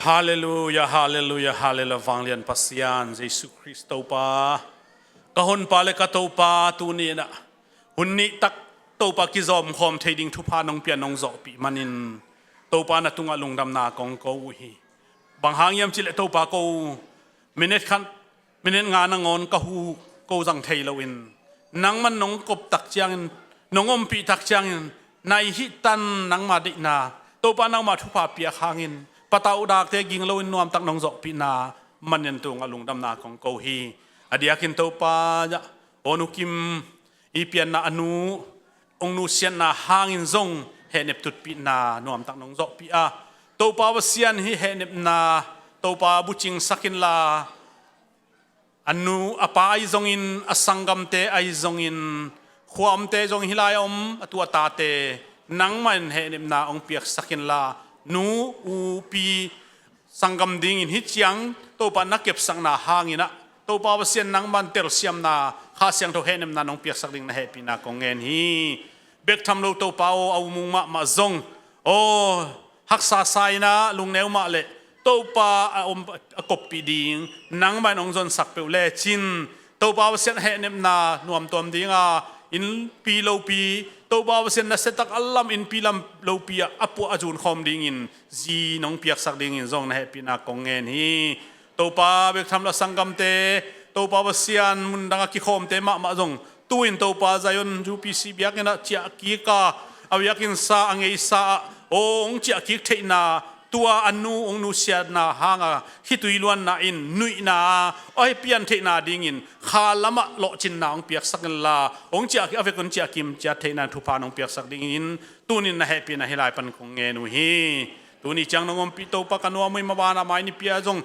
Halleluia, halleluia, halleluia. Vanglian Pasian Jesu Khrist Topa, ka honpa le ka Topa, tuni-in ah hun nih tak Topa kizawmkhawm thei ding thupha nong pia nong zawhpih manin Topa na tungah lungdamna kong ko uh hi. Bang hang hiam cihleh Topa ko minute khat minute nga nangawn ka hu ko zang thei loin nangman nong kop tak ciangin nong ompih tak ciangin na i hihtan nangma deihna Topa nangma thupha piak hangin patauh dakte ging loin nuamtak nong zawhpihna manin tungah lungdamna kong ko hi. A diakin Topa, aw Nu Kim i pianna a nu hong nusiatna hangin zong hehnep tutpihna nuamtak nong zawhpih a, Topa Pasian hih hehnepna Topa bucingsak inla, a nu a pa ahi zongin a sanggamte ahi zongin khuamte zong hih lai a om a tu a tate nangmah in hehnepna hong piaksak inla, nu u pi sanggam dingin hih ciang Topa na kepsakna hangin ah Topa Pasian nangman telsiamna Kha Siangtho hehnepna nong piaksak ding na hehpihna kong ngen hi. Bek tham lo Topa aw, a umung mahmah zong aw haksa sa in ah lungneu mah leh Topa a om a koppih ding nangmah in hong zonsak peuh lecin Topa Pasian hehnepna nuamtuam dinga innpi lopi Topa Pasian nasia tak a lam innpi lam lopi ah a puah a zunkhawm dingin zi nong piaksak dingin zong na hehpihna kong ngen hi. Topa bek tham lo a sanggamte Topa Pasian mundang a kikhawmte mahmah zong tu-in Topa Zion U P C biakinn ah ciahkik a, a biakinn sa a ngeisa ah aw hong ciahkik theihna, tua a nu hong nusiatna hanga khitui luanna in nuihna a hih pian theihna dingin kha lamah lawhcinna hong piaksak inla, hong ciahkik a vek hong ciahkim ciat theihna thupha nong piaksak dingin tunin na hehpihna hih lai pan kong ngen uh hi. Tuni ciang nong ompih Topa ka nuam uh hi. Mabanah mai nipi ah zong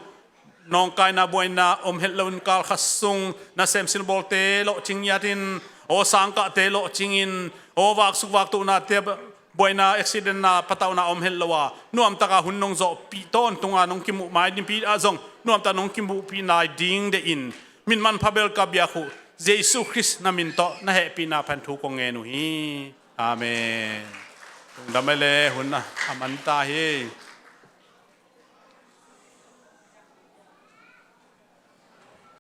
nawngkaina buaina om het loin kal khat sung nasem silbawlte lawhcing ngiatin aw sangkahte lawhcingin aw vaksuk vaktuhnate buaina accidentna patauhna om het lo a nuamtaka hun nong zawhpih tawntunga nong kimuh mai nipi ah zong nuamtak nong kimuhpih nai ding dehin min manpha bel ka biak uh Jesu Khrist na min tawh na hehpihna phan thu kong ngen uh hi. Amen. Lungdam ei le hun a man ta hi.